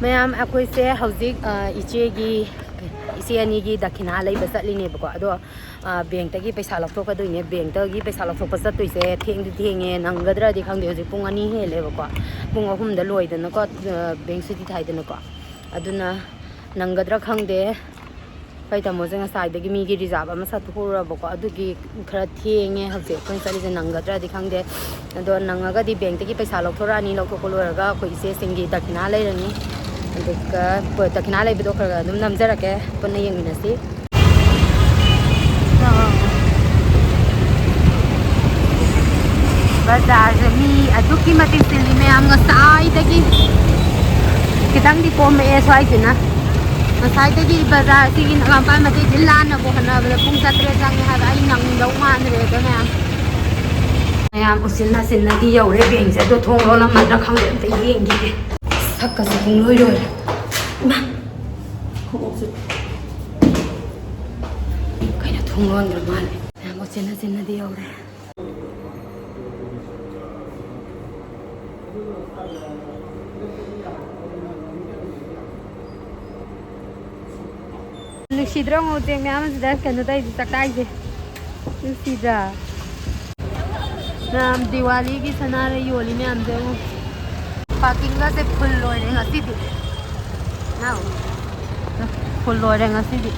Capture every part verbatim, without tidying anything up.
ꯃꯌꯥꯝ, ꯑꯩꯈꯣꯏꯁꯦ ꯍꯧꯖꯤꯛ, ꯑ, ꯏꯆꯦꯒꯤ, ꯏꯆꯦ ꯑꯅꯤꯒꯤ ꯗꯈꯤꯅꯥ ꯂꯩꯕ ꯆꯠꯂꯤꯅꯦꯕꯀꯣ꯫ ꯑꯗꯣ, ꯑ, ꯕꯦꯡꯛꯇꯒꯤ ꯄꯩꯁꯥ ꯂꯧꯊꯣꯛꯀꯗꯣꯏꯅꯦ꯫ ꯕꯦꯡꯛꯇꯒꯤ ꯄꯩꯁꯥ ꯂꯧꯊꯣꯛꯄ ꯆꯠꯇꯣꯏꯁꯦ ꯊꯦꯡꯗꯤ ꯊꯦꯡꯉꯦ, ꯅꯪꯒꯗ꯭ꯔꯗꯤ ꯈꯪꯗꯦ꯫ ꯍꯧꯖꯤꯛ ꯄꯨꯡ ꯑꯅꯤ ꯍꯦꯜꯂꯦꯕꯀꯣ, ꯄꯨꯡ ꯑꯍꯨꯝꯗ ꯂꯣꯏꯗꯅꯀꯣ, ꯑ, ꯕꯦꯡꯛ ꯁꯨꯇꯤ ꯊꯥꯏꯗꯅꯀꯣ꯫ ꯑꯗꯨꯅ ꯅꯪꯒꯗ꯭ꯔꯥ ꯈꯪꯗꯦ꯫ ꯑꯩꯈꯣꯏ ꯇꯥꯃꯣꯁꯦ ꯉꯁꯥꯏꯗꯒꯤ ꯃꯤꯒꯤ ꯔꯤꯖꯥꯕ ꯑꯃ ꯆꯠꯊꯣꯛꯎꯔꯕꯀꯣ, ꯑꯗꯨꯒꯤ ꯈꯔ ꯊꯦꯡꯉꯦ꯫ ꯍꯧꯖꯤꯛ ꯑꯩꯈꯣꯏꯅ ꯆꯠꯂꯤꯁꯦ ꯅꯪꯒꯗ꯭ꯔꯗꯤ ꯈꯪꯗꯦ꯫ ꯑꯗꯣ ꯅꯪꯉꯒꯗꯤ ꯕꯦꯡꯛꯇꯒꯤ ꯄꯩꯁꯥ ꯂꯧꯊꯣꯔꯛꯑꯅꯤ, ꯂꯧꯊꯣꯛꯄ ꯂꯣꯏꯔꯒ ꯑꯩꯈꯣꯏ ꯏꯆꯦꯁꯤꯡꯒꯤ ꯗꯈꯤꯅꯥ ꯂꯩꯔꯅꯤ꯫ ꯑꯗꯨꯒ ꯗꯈꯤꯅꯥ ꯂꯩꯕꯗꯣ ꯈꯔ ꯈꯔ ꯑꯗꯨꯝ ꯅꯝꯖꯔꯛꯀꯦ, ꯄꯨꯟꯅ ꯌꯦꯡꯃꯤꯟꯅꯁꯤ꯫ ꯕꯖꯥꯔꯁꯦ ꯃꯤ ꯑꯗꯨꯛꯀꯤ ꯃꯇꯤꯛ ꯆꯤꯜꯂꯤ ꯃꯌꯥꯝ, ꯉꯁꯥꯏꯗꯒꯤ꯫ ꯈꯤꯇꯪꯗꯤ ꯀꯣꯝꯃꯛꯑꯦ ꯁ꯭ꯋꯥꯏꯁꯤꯅ꯫ ꯉꯁꯥꯏꯗꯒꯤ ꯕꯖꯥꯔꯁꯤꯒꯤ ꯅꯒꯥꯝꯄꯥꯜ ꯃꯇꯦꯛꯁꯤ ꯂꯥꯟꯅꯕ ꯍꯣꯠꯅꯕꯗ ꯄꯨꯡ ꯆꯥꯇ꯭ꯔꯦꯠ ꯆꯪꯉꯦ ꯍꯥꯏꯕ꯫ ꯑꯩ ꯅꯪꯗꯧ ꯃꯥꯟꯗ꯭ꯔꯦꯗ ꯃꯌꯥꯝ꯫ ꯃꯌꯥꯝ ꯎꯆꯤꯟ ꯅꯥꯆꯤꯟꯅꯗꯤ ꯌꯧꯔꯦ ꯕꯦꯡꯛꯁꯦ, ꯑꯗꯣ ꯊꯣꯡ ꯂꯣꯜꯂꯝꯃꯗ꯭ꯔꯥ ꯈꯪꯗꯦ, ꯑꯝꯇ ꯌꯦꯡꯈꯤꯒꯦ꯫ ꯁꯛꯀꯁꯦ ꯄꯨꯡꯂꯣꯏ ꯂꯣꯏꯔꯦ꯫ ꯏꯃꯥ! ꯈꯣꯡꯎꯞꯁꯨ ꯀꯩꯅꯣ, ꯊꯣꯡ ꯂꯣꯟꯈ꯭ꯔ ꯃꯥꯜꯂꯦ꯫ ꯃꯌꯥꯝ ꯎꯆꯤꯟ ꯅꯥꯆꯤꯟꯅꯗꯤ ꯌꯧꯔꯦ꯫ ꯅꯨꯡꯁꯤꯗ꯭ꯔꯣ ꯎꯆꯦꯛ ꯃꯌꯥꯝ ꯑꯁꯤꯗ ꯀꯩꯅꯣ ꯇꯧꯔꯤꯁꯦ, ꯆꯥꯛꯇꯥꯏꯁꯦ? ꯅꯨꯡꯁꯤꯗ꯭ꯔꯥ? ꯃꯌꯥꯝ ꯗꯤꯋꯥꯂꯤꯒꯤ ꯁꯅꯥꯔꯩ ꯌꯣꯜꯂꯤ ꯃꯌꯥꯝꯁꯦ ꯌꯦꯡꯉꯣ꯫ ꯄꯥꯔꯀꯤꯡꯒꯁꯦ ꯐꯨꯜ ꯂꯣꯏꯔꯦ ꯉꯁꯤꯗꯤ꯫ ꯅꯥꯎ꯫ ꯐꯨꯜ ꯂꯣꯏꯔꯦ ꯉꯁꯤꯗꯤ꯫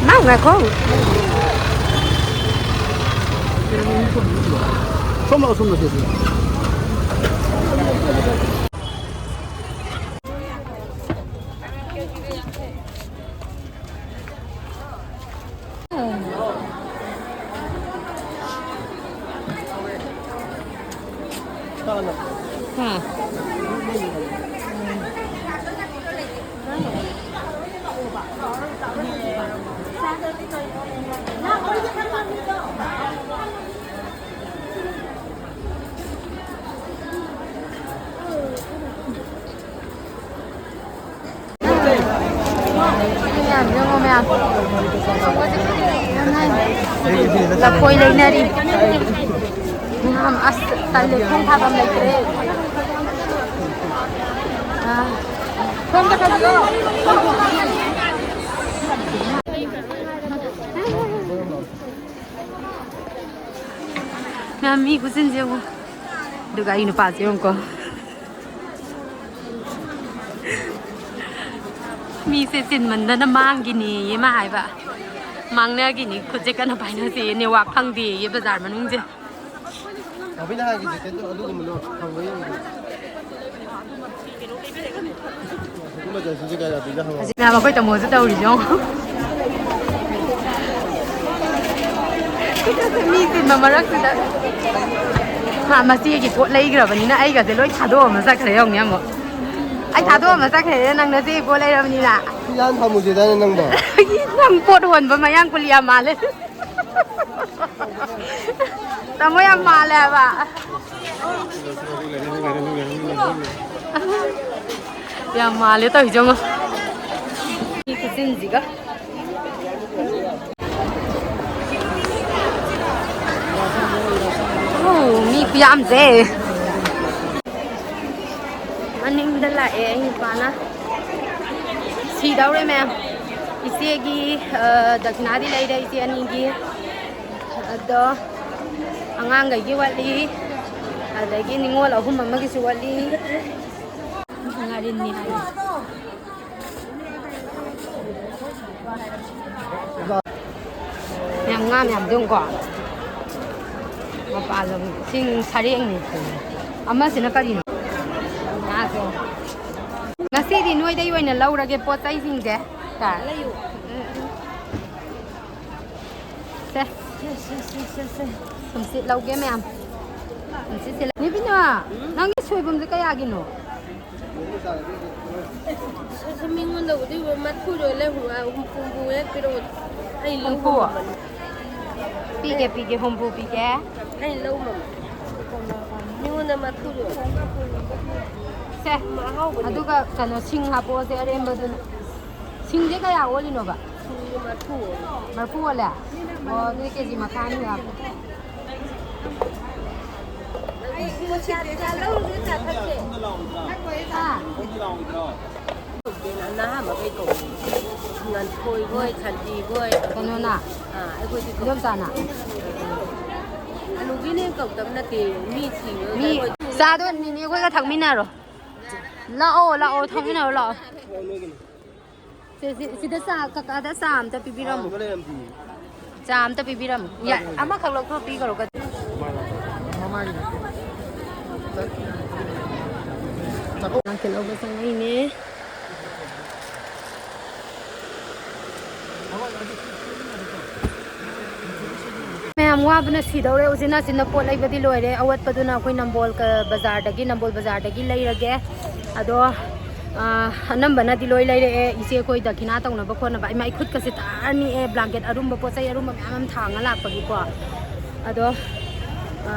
ꯅꯥꯎ ꯉꯥꯏꯈꯣ꯫ ꯁꯣꯝ ꯂꯥꯛꯑꯣ, ꯁꯣꯝ ꯂꯥꯛꯑꯣ, ꯁꯦ, ꯁꯦ꯫ ꯍꯥ꯫ ꯃꯌꯥꯝ ꯌꯦꯡꯉꯣ, ꯃꯌꯥꯝ꯫ ꯂꯐꯣꯏ ꯂꯩꯅꯔꯤ꯫ ꯃꯌꯥꯝ ꯑꯁ, ꯇꯜꯂꯦ, ꯈꯣꯡ ꯊꯥꯐꯝ ꯂꯩꯇ꯭ꯔꯦ꯫ ꯑꯥ꯫ ꯃꯌꯥꯝ ꯃꯤ ꯈꯨꯆꯤꯟꯁꯦ ꯌꯦꯡꯉꯣ꯫ ꯑꯗꯨꯒ ꯑꯩ ꯅꯨꯄꯥꯁꯦ ꯌꯦꯡꯉꯨꯀꯣ꯫ ꯃꯤꯁꯦ ꯆꯤꯟꯃꯟꯗꯅ ꯃꯥꯡꯈꯤꯅꯦꯌꯦ ꯃꯥ ꯍꯥꯏꯕ꯫ ꯃꯥꯡꯅꯈꯤꯅꯤ, ꯈꯨꯠꯁꯦ ꯀꯟꯅ ꯄꯥꯏꯅꯁꯦꯌꯦ, ꯅꯦꯠꯋꯥꯛ ꯐꯪꯗꯦꯌꯦ ꯕꯖꯥꯔ ꯃꯅꯨꯡꯁꯦ꯫ ꯅꯥꯎꯕꯤꯅ ꯍꯥꯏꯒꯦ, ꯖꯦꯀꯦꯠꯇꯣ ꯑꯗꯨꯒꯨꯝꯕꯗꯣ ꯐꯪꯕ꯭ꯔꯥ ꯌꯦꯡꯒꯦ꯫ ꯑꯗꯨꯒꯨꯝꯕ ꯖꯔꯁꯤꯁꯦ ꯀꯌꯥ ꯄꯤꯒꯦ ꯍꯪꯉꯣ꯫ ꯍꯧꯖꯤꯛꯅꯦ ꯑꯩꯈꯣꯏ ꯇꯥꯃꯣꯁꯦ ꯇꯧꯔꯤꯁꯦ ꯌꯦꯡꯉꯣ꯫ ꯃꯤ ꯆꯤꯟꯕ ꯃꯔꯛꯁꯤꯗ꯫ ꯃꯥ ꯃꯆꯦꯒꯤ ꯄꯣꯠ ꯂꯩꯈ꯭ꯔꯕꯅꯤꯅ ꯑꯩꯒꯁꯦ ꯂꯣꯏ ꯊꯥꯗꯣꯛꯑꯝꯃ ꯆꯠꯈ꯭ꯔꯦ ꯌꯦꯡꯉꯨꯅꯦ ꯑꯃꯨꯛ꯫ ꯑꯩ ꯊꯥꯗꯣꯛꯑꯝꯃ ꯆꯠꯈ꯭ꯔꯦ ꯅꯪ ꯅꯆꯦꯒꯤ ꯄꯣꯠ ꯂꯩꯔꯕꯅꯤꯅ꯫ ꯐꯤꯌꯥꯟ ꯊꯝꯃꯨꯁꯦꯗꯥꯏꯅꯦ ꯅꯪꯕꯣ꯫ ꯅꯪ ꯄꯣꯠ ꯍꯣꯟꯕ ꯃꯌꯥꯡ ꯀꯨꯂꯤꯌꯥ ꯃꯥꯜꯂꯦ꯫ ꯇꯥꯃꯣ ꯌꯥꯝ ꯃꯥꯜꯂꯦ ꯍꯥꯏꯕ꯫ ꯌꯥꯝ ꯃꯥꯜꯂꯦ ꯇꯧꯔꯤꯁꯦ ꯌꯦꯡꯉꯣ꯫ ꯃꯤ ꯈꯨꯆꯤꯟꯁꯤꯒ꯫ ꯑꯣ, ꯃꯤ ꯈꯨꯌꯥꯝꯁꯦ꯫ ꯃꯅꯤꯡꯗ ꯂꯥꯛꯑꯦ ꯑꯩ ꯅꯨꯄꯥꯅ꯫ ꯁꯤꯗꯧꯔꯦ ꯃꯌꯥꯝ꯫ ꯏꯆꯦꯒꯤ, ꯑ, ꯗꯈꯤꯅꯥꯗꯤ ꯂꯩꯔꯦ ꯏꯆꯦ ꯑꯅꯤꯒꯤ꯫ ꯑꯗꯣ ꯑꯉꯥꯡꯈꯩꯒꯤ ꯋꯥꯠꯂꯤ꯫ ꯑꯗꯒꯤ ꯅꯤꯉꯣꯜ ꯑꯍꯨꯝ ꯑꯃꯒꯤꯁꯨ ꯋꯥꯠꯂꯤ꯫ ꯉꯥꯔꯤꯟꯅꯤ ꯍꯥꯏ꯫ ꯌꯥꯝ ꯉꯥ ꯃꯌꯥꯝꯗꯣ ꯌꯦꯡꯉꯨꯀꯣ꯫ ꯃꯄꯥꯟ ꯂꯝꯒꯤ ꯆꯤꯡ ꯁꯔꯦꯡꯅꯤ꯫ ꯑꯃꯁꯤꯅ ꯀꯔꯤꯅꯣ? ꯉꯥꯁꯦ꯫ ꯉꯁꯤꯗꯤ ꯅꯣꯏꯗꯩ ꯑꯣꯏꯅ ꯂꯧꯔꯒꯦ ꯄꯣꯠ ꯆꯩꯁꯤꯡꯁꯦ꯫ ꯀꯣ? ꯂꯩꯌꯨ꯫ ꯁꯦ꯫ ꯁꯦ, ꯁꯦ, ꯁꯦ, ꯁꯦ, ꯁꯦ꯫ ꯁꯨꯝꯁꯤꯠ ꯂꯧꯒꯦ ꯃꯌꯥꯝ꯫ ꯁꯨꯝꯁꯤꯠꯁꯦ ꯂꯧ-, ꯅꯦꯕꯤꯅꯥ, ꯎꯝ? ꯅꯪꯒꯤ ꯁꯣꯏꯕꯨꯝꯁꯦ ꯀꯌꯥꯒꯤꯅꯣ? ꯁꯦ, ꯁꯦ, ꯃꯤꯉꯣꯟꯗꯕꯨꯗꯤ ꯃꯔꯐꯨ ꯌꯣꯜꯂꯦ, ꯍꯨꯝ-, ꯍꯨꯝꯐꯨ ꯍꯦꯛ ꯄꯤꯔꯛꯑꯣ꯫ ꯑꯩ ꯂꯧꯕ ꯍꯨꯝꯐꯨ? ꯉꯝꯃꯅꯤ꯫ ꯄꯤꯒꯦ, ꯄꯤꯒꯦ, ꯍꯨꯝꯐꯨ ꯄꯤꯒꯦ꯫ ꯑꯩ ꯂꯧ ꯉꯝꯃꯅꯤ꯫ ꯃꯤꯉꯣꯟꯗ ꯃꯔꯐꯨ ꯌꯣꯜꯂꯦ꯫ ꯁꯦ, ꯑꯍꯥꯎꯕꯅꯦ꯫ ꯑꯗꯨꯒ ꯀꯩꯅꯣ, ꯁꯤꯡ ꯍꯥꯞꯄꯛꯑꯣꯁꯦ ꯑꯔꯦꯝꯕꯗꯨꯅ꯫ ꯁꯤꯡꯁꯦ ꯀꯌꯥ ꯑꯣꯜꯂꯤꯅꯣꯕ? ꯁꯤꯡꯁꯦ ꯃꯔꯐꯨ ꯑꯣꯜꯂꯦ꯫ ꯃꯔꯐꯨ ꯑꯣꯜꯂꯦ? ꯑꯣ, ꯑꯗꯨꯗꯤ ꯀꯦꯖꯤ ꯃꯈꯥꯏ ꯑꯃ ꯍꯥꯞꯄꯣ꯫ ꯆꯥ ꯂꯧꯔꯨꯁꯦ, ꯆꯥ ꯊꯛꯁꯦ꯫ ꯅꯍꯥ ꯃꯈꯩ ꯀꯧꯏ꯫ ꯉꯟꯊꯣꯏ ꯍꯣꯏ, ꯁꯥꯟꯇꯤ ꯍꯣꯏ꯫ ꯀꯩꯅꯣꯅ? ꯑꯥ, ꯑꯩꯈꯣꯏꯗꯤ ꯀꯧ-, ꯏꯗꯣꯝꯆꯥꯅ? ꯑꯅꯨꯕꯤꯅ ꯍꯦꯟꯅ ꯀꯧꯗꯕ ꯅꯠꯇꯦ, ꯃꯤ ꯊꯤꯕ꯫ ꯃꯤ ꯑꯩꯈꯣꯏ ꯆꯥꯗꯣ ꯅꯤꯅꯦ ꯑꯩꯈꯣꯏꯒ ꯊꯛꯃꯤꯟꯅꯔꯣ꯫ ꯂꯥꯛꯑꯣ, ꯂꯥꯛꯑꯣ, ꯊꯛꯃꯤꯟꯅꯔꯣ, ꯂꯥꯛꯑꯣ꯫ ꯁꯤ, ꯁꯤ, ꯁꯤꯗ ꯆꯥ, ꯀꯀꯥꯗ ꯆꯥ ꯑꯝꯇ ꯄꯤꯕꯤꯔꯝꯃꯨ꯫ ꯆꯥ ꯑꯝꯇ ꯄꯤꯕꯤꯔꯝꯃꯨ꯫ ꯌꯥ, ꯑꯃꯈꯛ ꯂꯧꯊꯣꯛ ꯄꯤꯈꯔꯣ꯫ ꯕ꯭ꯂꯥꯡꯀꯦꯠ ꯂꯧꯕ ꯆꯪꯉꯛꯏꯅꯦ꯫ ꯃꯌꯥꯝ ꯋꯥꯕꯅ ꯁꯤꯗꯧꯔꯦ꯫ ꯎꯆꯤꯟ ꯅꯥꯆꯤꯟꯅ ꯄꯣꯠ ꯂꯩꯕꯗꯤ ꯂꯣꯏꯔꯦ꯫ ꯑꯋꯠꯄꯗꯨꯅ ꯑꯩꯈꯣꯏ ꯅꯝꯕꯣꯜ ꯀ-, ꯕꯖꯥꯔꯗꯒꯤ, ꯅꯝꯕꯣꯜ ꯕꯖꯥꯔꯗꯒꯤ ꯂꯩꯔꯒꯦ꯫ ꯑꯗꯣ, ꯑ, ꯑꯅꯝꯕꯅꯗꯤ ꯂꯣꯏ ꯂꯩꯔꯛꯑꯦ꯫ ꯏꯆꯦ ꯑꯩꯈꯣꯏ ꯗꯈꯤꯅꯥ ꯇꯧꯅꯕ ꯈꯣꯠꯅꯕ꯫ ꯏꯃꯥ, ꯑꯩ ꯈꯨꯠꯀꯁꯦ ꯇꯥꯔꯅꯤꯛꯑꯦ꯫ ꯕ꯭ꯂꯥꯡꯀꯦꯠ ꯑꯔꯨꯝꯕ, ꯄꯣꯠ ꯆꯩ ꯑꯔꯨꯝꯕ ꯃꯌꯥꯝ ꯑꯃ ꯊꯥꯡꯉ ꯂꯥꯛꯄꯒꯤꯀꯣ꯫ ꯑꯗꯣ, ꯑ,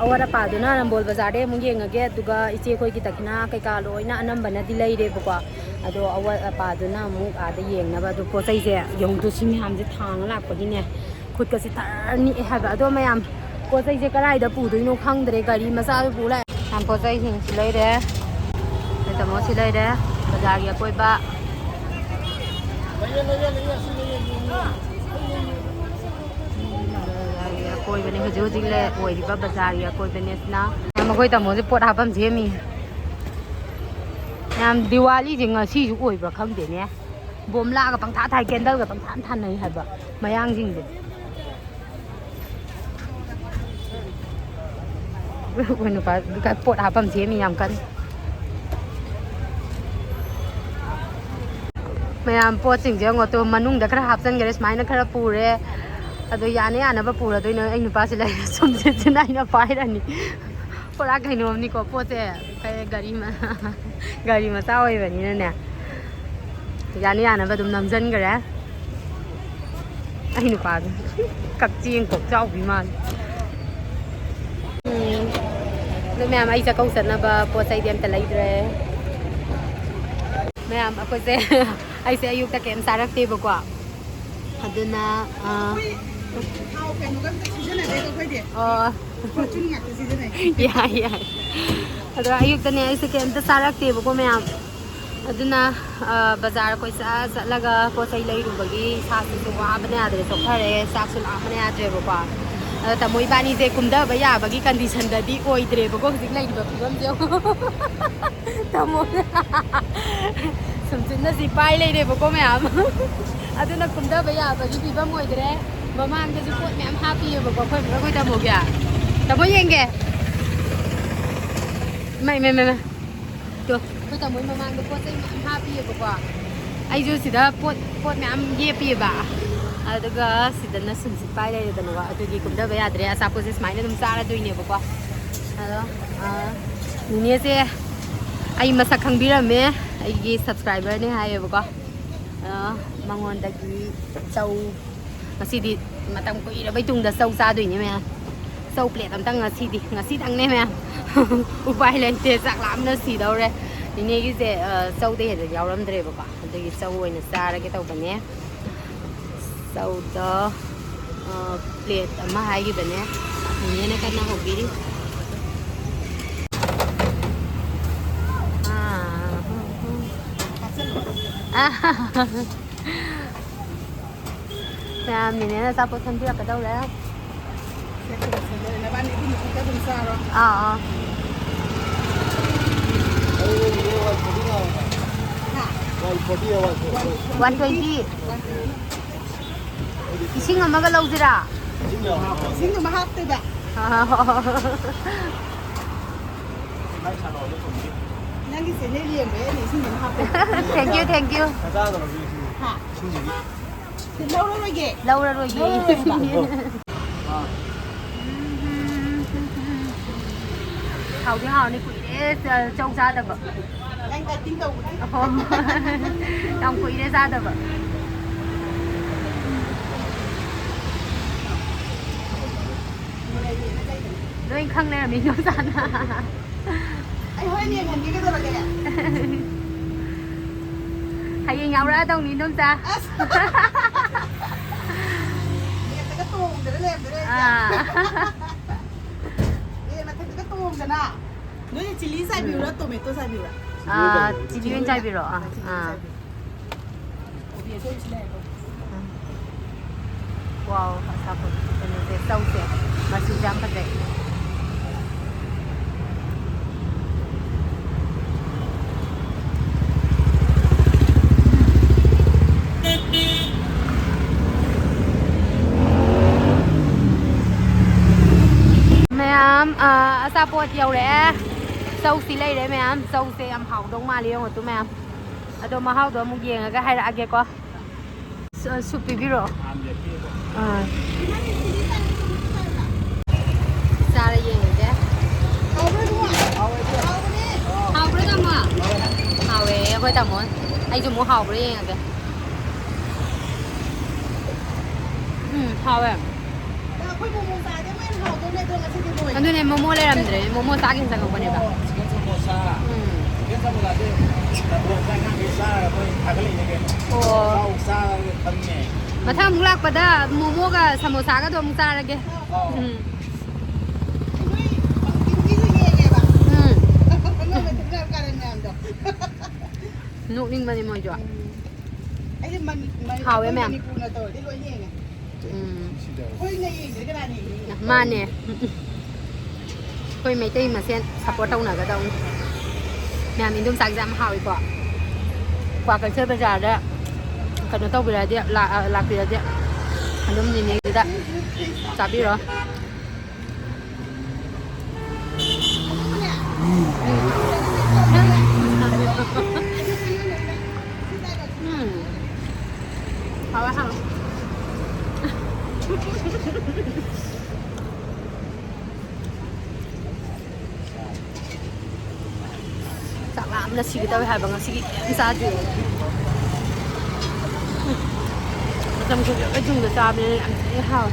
ꯑꯋꯥꯠ ꯑꯄꯥꯗꯨꯅ ꯅꯝꯕꯣꯜ ꯕꯖꯥꯔꯗꯩ ꯑꯃꯨꯛ ꯌꯦꯡꯉꯒꯦ꯫ ꯑꯗꯨꯒ ꯏꯆꯦ ꯑꯩꯈꯣꯏꯒꯤ ꯗꯈꯤꯅꯥ ꯀꯩꯀꯥ ꯂꯣꯏꯅ ꯑꯅꯝꯕꯅꯗꯤ ꯂꯩꯔꯦꯕꯀꯣ꯫ ꯑꯗꯣ ꯑꯋꯥꯠ ꯑꯄꯥꯗꯨꯅ ꯑꯃꯨꯛ ꯑꯥꯗ ꯌꯦꯡꯅꯕ꯫ ꯑꯗꯣ ꯄꯣꯠ ꯆꯩꯁꯦ ꯌꯦꯡꯉꯨꯗꯣ, ꯁꯤ ꯃꯌꯥꯝꯁꯦ ꯊꯥꯡꯉ ꯂꯥꯛꯄꯒꯤꯅꯦ꯫ ꯈꯨꯠꯀꯁꯦ ꯇꯔ ꯅꯤꯛꯑꯦ ꯍꯥꯏꯕ꯫ ꯑꯗꯣ ꯃꯌꯥꯝ, ꯄꯣꯠ ꯆꯩꯁꯦ ꯀꯗꯥꯏꯗ ꯄꯨꯗꯣꯏꯅꯣ ꯈꯪꯗ꯭ꯔꯦ꯫ ꯒꯥꯔꯤ ꯃꯆꯥꯗ ꯄꯨ ꯂꯥꯛꯑꯦ꯫ ꯃꯌꯥꯝ ꯄꯣꯠ ꯆꯩꯁꯤꯡꯁꯤ ꯂꯩꯔꯦ꯫ ꯑꯩꯈꯣꯏ ꯇꯥꯃꯣꯁꯤ ꯂꯩꯔꯦ꯫ ꯕꯖꯥꯔꯒꯤ ꯑꯀꯣꯏꯕ꯫ ꯕꯖꯥꯔꯒꯤ ꯑꯀꯣꯏꯕꯅꯦ꯫ ꯍꯧꯖꯤꯛ ꯍꯧꯖꯤꯛ ꯂꯩ-, ꯑꯣꯏꯔꯤꯕ ꯕꯖꯥꯔꯒꯤ ꯑꯀꯣꯏꯕꯅꯦ ꯑꯁꯤꯅ꯫ ꯃꯌꯥꯝ ꯑꯩꯈꯣꯏ ꯇꯥꯃꯣꯁꯦ ꯄꯣꯠ ꯍꯥꯞꯐꯝ ꯁꯦꯝꯃꯤ꯫ ꯃꯌꯥꯝ ꯗꯤꯋꯥꯂꯤꯁꯦ ꯉꯁꯤꯁꯨ ꯑꯣꯏꯕ꯭ꯔꯥ ꯈꯪꯗꯦꯅꯦ꯫ ꯕꯣꯝꯂꯥꯒ ꯄꯪꯊꯥ ꯊꯥꯏ, ꯀꯦꯟꯗꯜꯒ ꯄꯪꯊꯥꯟ ꯊꯥꯟꯅꯩ ꯍꯥꯏꯕ ꯃꯌꯥꯡꯁꯤꯡꯁꯦ꯫ ꯑꯩꯈꯣꯏ ꯅꯨꯄꯥ ꯄꯣꯠ ꯍꯥꯞꯐꯝ ꯁꯦꯝꯃꯤ ꯌꯥꯝ ꯀꯟꯅ꯫ ꯃꯌꯥꯝ ꯄꯣꯠꯁꯤꯡꯁꯦ ꯌꯦꯡꯉꯣ ꯇꯨ, ꯃꯅꯨꯡꯗ ꯈꯔ ꯍꯥꯞꯆꯤꯟꯈ꯭ꯔꯦ, ꯁꯨꯃꯥꯏꯅ ꯈꯔ ꯄꯨꯔꯦ꯫ ꯑꯗꯣ ꯌꯥꯅ ꯌꯥꯅꯕ ꯄꯨꯔꯗꯣꯏꯅꯦ꯫ ꯑꯩ ꯅꯨꯄꯥꯁꯤ ꯂꯩꯔꯦ, ꯁꯨꯝ ꯁꯤꯠ ꯁꯤꯠ ꯅꯥꯏꯅ ꯄꯥꯏꯔꯅꯤ꯫ ꯄꯨꯔꯥ ꯀꯩꯅꯣꯝꯅꯤꯀꯣ ꯄꯣꯠꯁꯦ꯫ ꯀꯩ ꯒꯥꯔꯤ ꯃ-, ꯒꯥꯔꯤ ꯃꯆꯥ ꯑꯣꯏꯕꯅꯤꯅꯅꯦ, ꯌꯥꯅ ꯌꯥꯅꯕ ꯑꯗꯨꯝ ꯅꯝꯖꯟꯈ꯭ꯔꯦ꯫ ꯑꯩ ꯅꯨꯄꯥꯗꯣ ꯀꯛꯆꯦꯡ ꯀꯣꯛꯆꯥꯎꯕꯤ ꯃꯥꯜꯂꯦ꯫ ꯎꯝ꯫ ꯑꯗꯨ ꯃꯌꯥꯝ, ꯑꯩ ꯆꯥꯛꯀꯧ ꯆꯠꯅꯕ ꯄꯣꯠ ꯆꯩꯗꯤ ꯑꯝꯇ ꯂꯩꯗ꯭ꯔꯦ꯫ ꯃꯌꯥꯝ, ꯑꯩꯈꯣꯏꯁꯦ, ꯑꯩꯁꯦ ꯑꯌꯨꯛꯇ ꯀꯩꯝ ꯆꯥꯔꯛꯇꯦꯕꯀꯣ꯫ ꯑꯗꯨꯅ, ꯑ, ꯑꯩꯈꯣꯏ ꯊꯥꯎ ꯀꯩꯅꯣꯒ ꯑꯝꯇ ꯁꯤꯖꯤꯟꯅꯗꯦꯕ ꯑꯩꯈꯣꯏꯗꯤ꯫ ꯑꯣ꯫ ꯌꯥꯏ, ꯌꯥꯏ꯫ ꯑꯗꯣ ꯑꯌꯨꯛꯇꯅꯦ ꯑꯩꯁꯦ ꯀꯩꯝꯇ ꯆꯥꯔꯛꯇꯦꯕꯀꯣ ꯃꯌꯥꯝ꯫ ꯑꯗꯨꯅ, ꯑ, ꯕꯖꯥꯔ ꯀꯣꯏꯆꯠ ꯆꯠꯂꯒ ꯄꯣꯠ ꯆꯩ ꯂꯩꯔꯨꯕꯒꯤ ꯏꯁꯥꯁꯤꯁꯨ ꯋꯥꯕꯅ ꯌꯥꯗ꯭ꯔꯦ, ꯆꯣꯛꯊꯔꯦ, ꯆꯥꯛꯁꯨ ꯂꯥꯝꯕꯅ ꯌꯥꯗ꯭ꯔꯦꯕꯀꯣ꯫ ꯑꯗꯣ ꯇꯥꯃꯣ ꯏꯕꯥꯅꯤꯁꯦ ꯀꯨꯝꯊꯕ ꯌꯥꯕꯒꯤ ꯀꯟꯗꯤꯁꯟꯗꯗꯤ ꯑꯣꯏꯗ꯭ꯔꯦꯕꯀꯣ ꯍꯧꯖꯤꯛ ꯂꯩꯔꯤꯕ ꯐꯤꯕꯝꯁꯦ꯫ ꯇꯥꯃꯣ ꯁꯨꯝꯆꯤꯟꯅ ꯁꯤ ꯄꯥꯏ ꯂꯩꯔꯦꯕꯀꯣ ꯃꯌꯥꯝ꯫ ꯑꯗꯨꯅ ꯀꯨꯝꯊꯕ ꯌꯥꯕꯒꯤ ꯐꯤꯕꯝ ꯑꯣꯏꯗ꯭ꯔꯦ꯫ ꯃꯃꯥꯡꯗꯁꯨ ꯄꯣꯠ ꯃꯌꯥꯝ ꯍꯥꯞꯄꯤꯑꯕꯀꯣ ꯑꯩꯈꯣꯏ ꯑꯩꯈꯣꯏ ꯇꯥꯃꯣꯒꯤ꯫ ꯇꯥꯃꯣ ꯌꯦꯡꯒꯦ꯫ ꯏꯃꯥ, ꯏꯃꯥ, ꯏꯃꯥ, ꯏꯃꯥ꯫ ꯇꯣ, ꯑꯩꯈꯣꯏ ꯇꯥꯃꯣꯒꯤ ꯃꯃꯥꯡꯗ ꯄꯣꯠ ꯆꯩ ꯃꯌꯥꯝ ꯍꯥꯞꯄꯤꯑꯕꯀꯣ꯫ ꯑꯩꯁꯨ ꯁꯤꯗ ꯄꯣꯠ, ꯄꯣꯠ ꯃꯌꯥꯝ ꯌꯦꯞꯄꯤꯑꯕ꯫ ꯑꯗꯨꯒ ꯁꯤꯗꯅ ꯁꯨꯝꯁꯤꯠ ꯄꯥꯏ ꯂꯩꯔꯦꯗꯅꯀꯣ꯫ ꯑꯗꯨꯒꯤ ꯀꯨꯝꯊꯕ ꯌꯥꯗ꯭ꯔꯦ꯫ ꯑꯆꯥꯄꯣꯠꯁꯦ ꯁꯨꯃꯥꯏꯅ ꯑꯗꯨꯝ ꯆꯥꯔꯗꯣꯏꯅꯦꯕꯀꯣ꯫ ꯑꯗꯣ, ꯑ, ꯅꯦꯅꯦꯁꯦ ꯑꯩ ꯃꯁꯛ ꯈꯪꯕꯤꯔꯝꯃꯦ, ꯑꯩꯒꯤ subscriberꯅꯦ ꯍꯥꯏꯌꯦꯕꯀꯣ꯫ ꯑ, ꯃꯉꯣꯟꯗꯒꯤ ꯆꯧ, ꯉꯁꯤꯗꯤ ꯃꯇꯝ ꯀꯨꯏꯔꯕꯩ ꯇꯨꯡꯗ ꯆꯧ ꯆꯥꯗꯣꯏꯅꯦ ꯃꯌꯥꯝ꯫ ꯆꯧ plate ꯑꯝꯇꯪ ꯉꯁꯤꯗꯤ, ꯉꯁꯤꯗꯪꯅꯦ ꯃꯌꯥꯝ꯫ ꯎꯄꯥꯏ ꯂꯩꯇꯦ, ꯆꯥꯛ ꯂꯥꯝꯅ ꯁꯤꯗꯧꯔꯦ꯫ ꯅꯦꯅꯦꯒꯤꯁꯦ, ꯑ, ꯆꯧꯗ ꯍꯦꯟꯅ ꯌꯥꯎꯔꯝꯗ꯭ꯔꯦꯕꯀꯣ, ꯑꯗꯨꯒꯤ ꯆꯧ ꯑꯣꯏꯅ ꯆꯥꯔꯒꯦ ꯇꯧꯕꯅꯦ꯫ ꯆꯧꯗ, ꯑ, plate ꯑꯃ ꯍꯥꯏꯈꯤꯕꯅꯦ, ꯅꯦꯅꯦꯅ ꯀꯟꯅ ꯍꯧꯕꯤꯔꯤ꯫ ꯑꯥ꯫ ꯃꯌꯥꯝ ꯅꯦꯅꯦꯅ ꯑꯆꯥꯄꯣꯠ ꯁꯦꯝꯕꯤꯔꯛꯀꯗꯧꯔꯦ꯫ ꯅꯕꯥꯅꯤ ꯑꯗꯨ ꯃꯊꯛꯇ ꯑꯗꯨꯝ ꯆꯥꯔꯣ꯫ ꯑꯥ, ꯑꯥ꯫ ꯍꯥ? One twenty꯫ ꯏꯁꯤꯡ ꯑꯃꯒ ꯂꯧꯁꯤꯔꯥ? ꯏꯁꯤꯡꯗꯨꯃ ꯍꯥꯞꯇꯣꯏꯕ꯫ ꯑꯥ, ꯍꯣ, ꯍꯣ, ꯍꯣ꯫ ꯅꯪꯒꯤ channel ꯌꯦꯡꯕꯩ ꯑꯩꯅ ꯏꯁꯤꯡꯗꯨꯃ ꯍꯥꯞꯄꯦ꯫ Thank you, thank you꯫ ꯍꯥ? ꯂꯧꯔꯔꯣꯏꯒꯦ꯫ ꯂꯧꯔꯔꯣꯏꯒꯦ꯫ ꯂꯧꯔꯔꯣꯏꯒꯦ ꯍꯥꯏꯕ꯫ ꯍꯥꯎꯗꯤ ꯍꯥꯎꯅꯤ, ꯀꯨꯏꯔꯦ ꯆ-, ꯆꯧ ꯆꯥꯗꯕ꯫ ꯅꯪ dieting ꯇꯧꯕꯒꯤ꯫ ꯑꯣ꯫ ꯌꯥꯝ ꯀꯨꯏꯔꯦ ꯆꯥꯗꯕ꯫ ꯂꯣꯏ ꯈꯪ ꯂꯩꯔꯝꯃꯤ ꯏꯗꯣꯝꯆꯥꯅ꯫ ꯑꯩ ꯍꯣꯔꯦꯟ ꯌꯦꯡꯍꯟꯒꯦ ꯀꯩꯗꯧꯔꯒꯦ? ꯍꯌꯦꯡ ꯌꯥꯎꯔꯛꯑꯗꯧꯅꯤ ꯏꯗꯣꯝꯆꯥ꯫ ꯑꯁ! ꯅꯦꯠꯇꯒ ꯇꯣꯡꯗꯅ ꯂꯩꯔꯝꯗꯣꯏꯅꯦ ꯑꯩꯁꯦ꯫ ꯑꯥ꯫ ꯀꯅꯥ? ꯅꯣꯏꯅ ꯆꯤꯂꯤ ꯆꯥꯏꯕꯤꯔꯣ, ꯇꯣꯃꯦꯇꯣ ꯆꯥꯏꯕꯤꯔꯣ? ꯑꯥ, ꯆꯤꯂꯤ ꯑꯣꯏꯅ ꯆꯥꯏꯕꯤꯔꯣ꯫ ꯑꯥ, ꯆꯤꯂꯤ ꯑꯥ꯫ ꯆꯥꯏꯕꯤꯔꯣ꯫ ꯀꯣꯕꯤ ꯑꯁꯣꯏꯕꯁꯨ ꯂꯩꯔꯦꯀꯣ꯫ ꯋꯥꯎ, ꯑꯆꯥꯄꯣꯠ ꯀꯩꯅꯣꯁꯦ, ꯆꯧꯁꯦ꯫ ꯃꯆꯨꯁꯦ ꯌꯥꯝ ꯐꯖꯩ꯫ ꯃꯌꯥꯝ, ꯑ, ꯑꯆꯥꯄꯣꯠ ꯌꯧꯔꯛꯑꯦ꯫ ꯆꯧꯁꯤ ꯂꯩꯔꯦ ꯃꯌꯥꯝ꯫ ꯆꯧꯁꯦ ꯌꯥꯝ ꯍꯥꯎꯗꯧ ꯃꯥꯜꯂꯦ, ꯌꯦꯡꯉꯣ ꯇꯨ ꯃꯌꯥꯝ꯫ ꯑꯗꯣ ꯃꯍꯥꯎꯗꯣ ꯑꯃꯨꯛ ꯌꯦꯡꯉꯒ ꯍꯥꯏꯔꯛꯑꯒꯦꯀꯣ꯫ ꯁꯨ-, ꯁꯨꯞ ꯄꯤꯕꯤꯔꯛꯑꯣ꯫ ꯑꯥ꯫ ꯆꯥꯔ ꯌꯦꯡꯉꯒꯦ꯫ ꯍꯥꯎꯕ꯭ꯔꯣ ꯇꯥꯃꯣ? ꯍꯥꯎꯋꯦ ꯑꯩꯈꯣꯏ ꯇꯥꯃꯣ꯫ ꯑꯩꯁꯨ ꯑꯃꯨꯛ ꯍꯥꯎꯕ꯭ꯔꯥ ꯌꯦꯡꯉꯒꯦ꯫ ꯎꯝ, ꯍꯥꯎꯋꯦ꯫ ꯑꯩꯈꯣꯏ ꯃꯣꯃꯣ ꯆꯥꯔꯗꯤ ꯑꯃꯨꯛ ꯍꯦꯟꯅ ꯍꯥꯎꯗꯧꯅꯦ, ꯑꯗꯣ ꯉꯁꯤꯗꯤ ꯂꯣꯏꯔꯦ꯫ ꯑꯗꯨꯅꯦ, ꯃꯣꯃꯣ ꯂꯩꯔꯝꯗ꯭ꯔꯦ꯫ ꯃꯣꯃꯣ ꯆꯥꯒꯦꯅ ꯆꯪꯉꯛꯄꯅꯦꯕ꯫ ꯆꯤꯀꯟ ꯁꯃꯣꯁꯥ꯫ ꯎꯝ꯫ ꯆꯤꯀꯟ ꯁꯃꯣꯁꯥꯁꯦ ꯂꯝꯂꯣꯡꯗ ꯑꯉꯥꯡꯈꯩ ꯆꯥꯔꯒ ꯃꯣꯏ ꯊꯥꯒꯠꯂꯛꯏꯅꯦ ꯀꯩꯅꯣ꯫ ꯑꯣ꯫ ꯆꯥꯎ ꯆꯥꯔꯒ ꯈꯪꯉꯦ꯫ ꯃꯊꯪ ꯑꯃꯨꯛ ꯂꯥꯛꯄꯗ ꯃꯣꯃꯣꯒ ꯁꯃꯣꯁꯥꯒꯗꯣ ꯑꯃꯨꯛ ꯆꯥꯔꯒꯦ꯫ ꯑꯣ꯫ ꯎꯝ꯫ ꯑꯩꯈꯣꯏ ꯄꯝꯀꯤꯟꯒꯤꯁꯨ ꯌꯦꯡꯉꯦꯕ꯫ ꯎꯝ꯫ ꯑꯅꯧꯕ ꯊꯣꯛꯂꯛꯑꯕ ꯀꯥꯔꯟ ꯃꯌꯥꯝꯗꯣ꯫ ꯅꯣꯛꯅꯤꯡꯕꯅꯦ ꯃꯣꯏꯁꯨ꯫ ꯎꯝ꯫ ꯑꯩꯗꯤ ꯃꯅꯤ-, ꯃꯅꯤ-, ꯍꯥꯎꯋꯦ ꯑꯩꯈꯣꯏ ꯃꯌꯥꯝ꯫ ꯃꯅꯤꯄꯨꯔꯅ ꯇꯧꯔꯗꯤ ꯂꯣꯏ ꯌꯦꯡꯉꯦ꯫ ꯎꯝ꯫ ꯑꯩꯈꯣꯏꯅ ꯌꯦꯡꯗ꯭ꯔꯗꯤ ꯀꯅꯥꯅ ꯌꯦꯡꯗꯣꯏꯅꯣ? ꯃꯥꯅꯦ꯫ ꯑꯩꯈꯣꯏ ꯃꯩꯇꯩ ꯃꯁꯦꯟ ꯁꯞꯄꯣꯔꯠ ꯇꯧꯅꯒꯗꯧꯅꯤ꯫ ꯃꯌꯥꯝ ꯏꯟꯗꯣꯝꯆꯥꯒꯤꯁꯦ ꯌꯥꯝ ꯍꯥꯎꯏꯀꯣ꯫ ꯀ꯭ꯋꯥꯀꯩꯊꯦꯜ ꯕꯖꯥꯔꯗ ꯀꯩꯅꯣ ꯇꯧꯕꯤꯔꯗꯤ, ꯂꯥ-, ꯑ, ꯂꯥꯛꯄꯤꯔꯗꯤ ꯑꯗꯨꯝ ꯅꯤꯅꯦꯒꯤꯗ ꯆꯥꯕꯤꯔꯣ꯫ ꯎꯝ꯫ ꯍꯥꯎꯋꯦ, ꯍꯥꯎꯋꯦ꯫ ꯆꯥꯛ ꯂꯥꯝꯕꯅ ꯁꯤꯒꯦ ꯇꯧꯋꯦ ꯍꯥꯏꯕ, ꯉꯁꯤꯒꯤ ꯀꯩꯝ ꯆꯥꯗ꯭ꯔꯤ꯫ ꯃꯇꯝ ꯀꯨꯏꯔꯕꯩ ꯇꯨꯡꯗ ꯆꯥꯕꯅꯤꯅ ꯌꯥꯝ ꯊꯤꯅ ꯍꯥꯎꯋꯦ꯫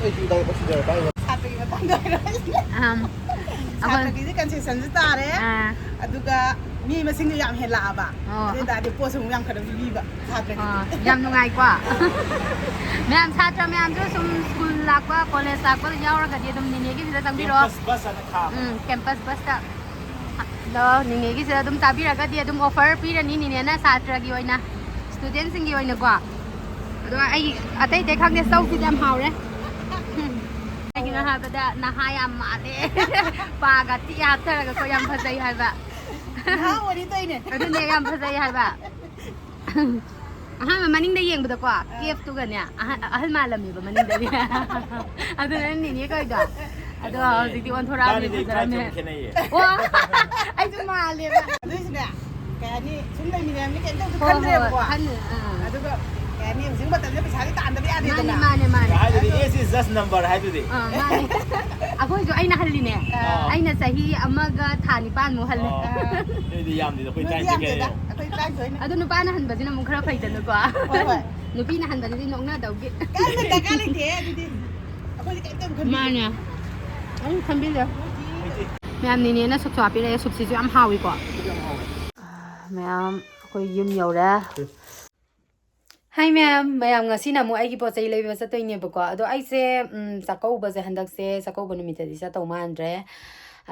ꯑꯩꯁꯨ ꯗꯥꯏꯔꯦꯛ ꯁꯤꯗ ꯄꯥꯏꯕ꯫ ꯁꯥꯇ꯭ꯔꯒꯤ ꯃꯇꯥꯡꯗ ꯍꯥꯏꯔꯛꯑꯣ꯫ ꯑꯍꯝ꯫ ꯑꯩꯈꯣꯏ ꯁꯥꯇ꯭ꯔꯒꯤꯗꯤ concessionꯁꯨ ꯇꯥꯔꯦ꯫ ꯑꯥ꯫ ꯑꯗꯨꯒ ꯃꯤ ꯃꯁꯤꯡꯗꯣ ꯌꯥꯝ ꯍꯦꯜꯂꯛꯑꯕ, ꯑꯣ꯫ ꯑꯗꯨ ꯑꯣꯏ ꯇꯥꯔꯗꯤ ꯄꯣꯠꯁꯨ ꯑꯃꯨꯛ ꯌꯥꯝ ꯈꯔ ꯄꯤꯕꯤꯕ ꯁꯥꯇ꯭ꯔꯒꯤ꯫ ꯑꯥ, ꯌꯥꯝ ꯅꯨꯡꯉꯥꯏꯀꯣ꯫ ꯃꯌꯥꯝ ꯁꯥꯇ꯭ꯔ ꯃꯌꯥꯝꯁꯨ ꯁꯨꯝ ꯁ꯭ꯀꯨꯜ ꯂꯥꯛꯄ, ꯀꯣꯂꯦꯖ ꯂꯥꯛꯄ ꯌꯥꯎꯔꯒꯗꯤ ꯑꯗꯨꯝ ꯅꯤꯅꯦꯒꯤꯁꯤꯗ ꯆꯪꯕꯤꯔꯛꯑꯣ꯫ ꯀꯦꯝꯄꯁ ꯕꯁ ꯑꯅ ꯈꯥꯝꯃꯦ꯫ ꯎꯝ, ꯀꯦꯝꯄꯁ ꯕꯁꯇ꯫ ꯑꯗꯣ ꯅꯤꯅꯦꯒꯤꯁꯤꯗ ꯑꯗꯨꯝ ꯆꯥꯕꯤꯔꯒꯗꯤ ꯑꯗꯨꯝ ꯑꯣꯐꯔ ꯄꯤꯔꯅꯤ ꯅꯤꯅꯦꯅ ꯁꯥꯇ꯭ꯔꯒꯤ ꯑꯣꯏꯅ, ꯁ꯭ꯇꯨꯗꯦꯟꯁꯤꯡꯒꯤ ꯑꯣꯏꯅꯀꯣ꯫ ꯑꯗꯣ ꯑꯩ ꯑꯇꯩ ꯑꯇꯩ ꯈꯪꯗꯦ, ꯆꯧꯁꯤꯗꯤ ꯌꯥꯝ ꯍꯥꯎꯔꯦ꯫ ꯀꯩꯒꯤꯅꯣ ꯍꯥꯏꯕꯗ ꯅꯍꯥ ꯌꯥꯝ ꯃꯥꯜꯂꯦ꯫ ꯄꯥꯒ ꯊꯤ ꯍꯥꯞꯊꯔꯒꯀꯣ ꯌꯥꯝ ꯐꯖꯩ ꯍꯥꯏꯕ꯫ ꯅꯍꯥ ꯑꯣꯏꯔꯤ ꯇꯧꯏꯅꯦ꯫ ꯑꯗꯨꯅꯦ ꯌꯥꯝ ꯐꯖꯩ ꯍꯥꯏꯕ꯫ ꯑꯍꯥꯟꯕ ꯃꯅꯤꯡꯗ ꯌꯦꯡꯕꯗꯀꯣ, ꯀꯦꯞꯇꯨꯒꯅꯦ ꯑꯍ-, ꯑꯍꯜ ꯃꯥꯜꯂꯝꯃꯦꯕ ꯃꯅꯤꯡꯗꯗꯤ꯫ ꯑꯗꯨꯅ ꯅꯤꯅꯦ ꯀꯧꯏꯗꯣ꯫ ꯑꯗꯣ ꯍꯧꯖꯤꯛꯇꯤ ꯑꯣꯟꯊꯣꯔꯛꯑꯕꯅꯤ, ꯏꯕꯥꯅꯤꯗꯤ ꯏꯀꯥꯏ ꯐꯖꯔꯝꯃꯦ꯫ ꯈꯦꯠꯅꯩꯌꯦ꯫ ꯑꯣ, ꯑꯩꯁꯨ ꯃꯥꯜꯂꯦꯕ꯫ ꯑꯗꯨꯏꯁꯨꯅꯦ, ꯀꯩ ꯍꯥꯏꯅꯤ, ꯁꯨꯝ ꯂꯩꯃꯤꯟꯅꯔꯕꯅꯤꯅ ꯀꯩꯝꯇꯁꯨ ꯍꯣꯏ, ꯍꯣꯏ, ꯈꯟꯗ꯭ꯔꯦꯕꯀꯣ꯫ ꯈꯟ-, ꯑꯥ꯫ ꯑꯗꯨꯒ ꯀꯩ ꯍꯥꯏꯅꯤ, ꯍꯧꯖꯤꯛ ꯃꯇꯝꯗ ꯄꯩꯁꯥꯗꯤ ꯇꯥꯟꯗꯕ ꯃꯥꯅꯦ, ꯌꯥꯗꯦꯗꯅ꯫ ꯃꯥꯅꯦ, ꯃꯥꯅꯦ꯫ ꯍꯥꯏꯗꯨꯗꯤ ꯑꯗꯣ age is just number ꯍꯥꯏꯗꯨꯗꯤ꯫ ꯑꯥ, ꯃꯥꯅꯦ꯫ ꯑꯩꯈꯣꯏꯁꯨ ꯑꯩꯅ ꯍꯜꯂꯤꯅꯦ꯫ ꯑꯥ꯫ ꯑꯩꯅ ꯆꯍꯤ ꯑꯃꯒ ꯊꯥ ꯅꯤꯄꯥꯟꯃꯨꯛ ꯍꯜꯂꯦ꯫ ꯑꯥ꯫ ꯅꯣꯏꯗꯤ ꯌꯥꯝꯗꯦꯗ, ꯑꯩꯈꯣꯏ ꯅꯣꯏꯗꯤ ꯇꯔꯥꯅꯤꯊꯣꯏ ꯌꯥꯝꯗꯦꯗ, ꯈꯦꯠꯅꯩꯌꯦ꯫ ꯑꯩꯈꯣꯏ ꯇꯔꯥꯅꯤꯊꯣꯏꯅ꯫ ꯑꯗꯣ ꯅꯨꯄꯥꯅ ꯍꯟꯕꯁꯤꯅ ꯑꯃꯨꯛ ꯈꯔ ꯐꯩꯗꯅꯀꯣ꯫ ꯍꯣꯏ, ꯍꯣꯏ꯫ ꯅꯨꯄꯤꯅ ꯍꯟꯕꯗꯨꯗꯤ ꯅꯣꯛꯅꯗꯧꯒꯤ꯫ ꯀꯔꯤꯝꯇ ꯗꯔꯀꯥꯔ ꯂꯩꯇꯦ ꯑꯗꯨꯗꯤ꯫ ꯑꯩꯈꯣꯏꯗꯤ ꯀꯩꯝꯇ ꯈꯟꯕꯤꯗꯦ꯫ ꯃꯥꯅꯦ꯫ ꯑꯗꯨꯝ ꯈꯟꯕꯤꯗꯦ꯫ ꯃꯌꯥꯝ ꯅꯤꯅꯦꯅ ꯁꯨꯞꯁꯨ ꯍꯥꯞꯄꯤꯔꯛꯑꯦ꯫ ꯁꯨꯞꯁꯤꯁꯨ ꯌꯥꯝ ꯍꯥꯎꯋꯤꯀꯣ꯫ ꯃꯌꯥꯝ ꯑꯩꯈꯣꯏ ꯌꯨꯝ ꯌꯧꯔꯦ꯫ ꯍꯥꯏ ꯃꯌꯥꯝ, ꯃꯌꯥꯝ ꯉꯁꯤꯅ ꯑꯃꯨꯛ ꯑꯩꯒꯤ ꯄꯣꯠ ꯆꯩ ꯂꯩꯕ ꯆꯠꯇꯣꯏꯅꯦꯕꯀꯣ꯫ ꯑꯗꯣ ꯑꯩꯁꯦ, ꯎꯝ, ꯆꯥꯛꯀꯧꯕꯁꯦ ꯍꯟꯗꯛꯁꯦ ꯆꯥꯛꯀꯧꯕ ꯅꯨꯃꯤꯠꯇꯗꯤ ꯆꯠꯇꯧ ꯃꯥꯟꯗ꯭ꯔꯦ꯫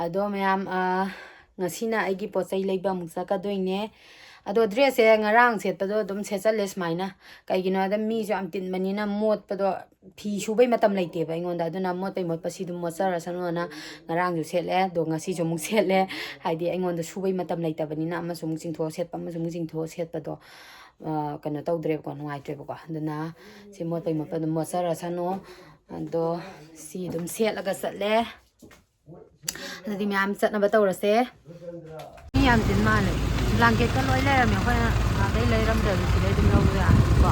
ꯑꯗꯣ ꯃꯌꯥꯝ, ꯑ, ꯉꯁꯤꯅ ꯑꯩꯒꯤ ꯄꯣꯠ ꯆꯩ ꯂꯩꯕ ꯑꯃꯨꯛ ꯆꯠꯀꯗꯣꯏꯅꯦ꯫ ꯑꯗꯣ ꯗ꯭ꯔꯦꯁꯁꯦ ꯉꯔꯥꯡ ꯁꯦꯠꯄꯗꯣ ꯑꯗꯨꯝ ꯁꯦꯠꯆꯜꯂꯦ ꯁꯨꯃꯥꯏꯅ꯫ ꯀꯩꯒꯤꯅꯣ ꯍꯥꯏꯕꯗ ꯃꯤꯁꯨ ꯌꯥꯝ ꯇꯤꯟꯕꯅꯤꯅ ꯃꯣꯠꯄꯗꯣ, ꯐꯤ ꯁꯨꯕꯩ ꯃꯇꯝ ꯂꯩꯇꯦꯕ ꯑꯩꯉꯣꯟꯗ꯫ ꯑꯗꯨꯅ ꯃꯣꯠꯄꯩ ꯃꯣꯠꯄ ꯁꯤ ꯑꯗꯨꯝ ꯃꯣꯠꯆꯔꯁꯅꯨꯅ ꯉꯔꯥꯡꯁꯨ ꯁꯦꯠꯂꯦ, ꯑꯗꯣ ꯉꯁꯤꯁꯨ ꯑꯃꯨꯛ ꯁꯦꯠꯂꯦ꯫ ꯍꯥꯏꯗꯤ ꯑꯩꯉꯣꯟꯗ ꯁꯨꯕꯩ ꯃꯇꯝ ꯂꯩꯇꯕꯅꯤꯅ ꯑꯃꯁꯨ ꯑꯃꯨꯛ ꯆꯤꯡꯊꯣꯛꯑ ꯁꯦꯠꯄ, ꯑꯃꯁꯨ ꯑꯃꯨꯛ ꯆꯤꯡꯊꯣꯛꯑ ꯁꯦꯠꯄꯗꯣ꯫ ꯑ, ꯀꯩꯅꯣ ꯇꯧꯗ꯭ꯔꯦꯕꯀꯣ, ꯅꯨꯡꯉꯥꯏꯇ꯭ꯔꯦꯕꯀꯣ꯫ ꯑꯗꯨꯅ ꯁꯤ ꯃꯣꯠꯄꯩ ꯃꯣꯠꯄ ꯑꯗꯨꯝ ꯃꯣꯠꯆꯔꯁꯅꯨ꯫ ꯑꯗꯣ ꯁꯤ ꯑꯗꯨꯝ ꯁꯦꯠꯂꯒ ꯆꯠꯂꯦ꯫ ꯑꯗꯨꯗꯤ ꯃꯌꯥꯝ ꯆꯠꯅꯕ ꯇꯧꯔꯁꯦ꯫ ꯃꯤ ꯌꯥꯝ ꯆꯤꯟ ꯃꯥꯜꯂꯦ꯫ ꯕ꯭ꯂꯥꯡꯀꯦꯠꯀ ꯂꯣꯏ ꯂꯩꯔꯝꯃꯦ꯫ ꯑꯩꯈꯣꯏꯅ ꯑꯥꯗꯩ ꯂꯩꯔꯝꯗ꯭ꯔꯁꯨ ꯁꯤꯗꯩ ꯑꯗꯨꯝ ꯂꯧꯕ ꯌꯥꯅꯤꯀꯣ꯫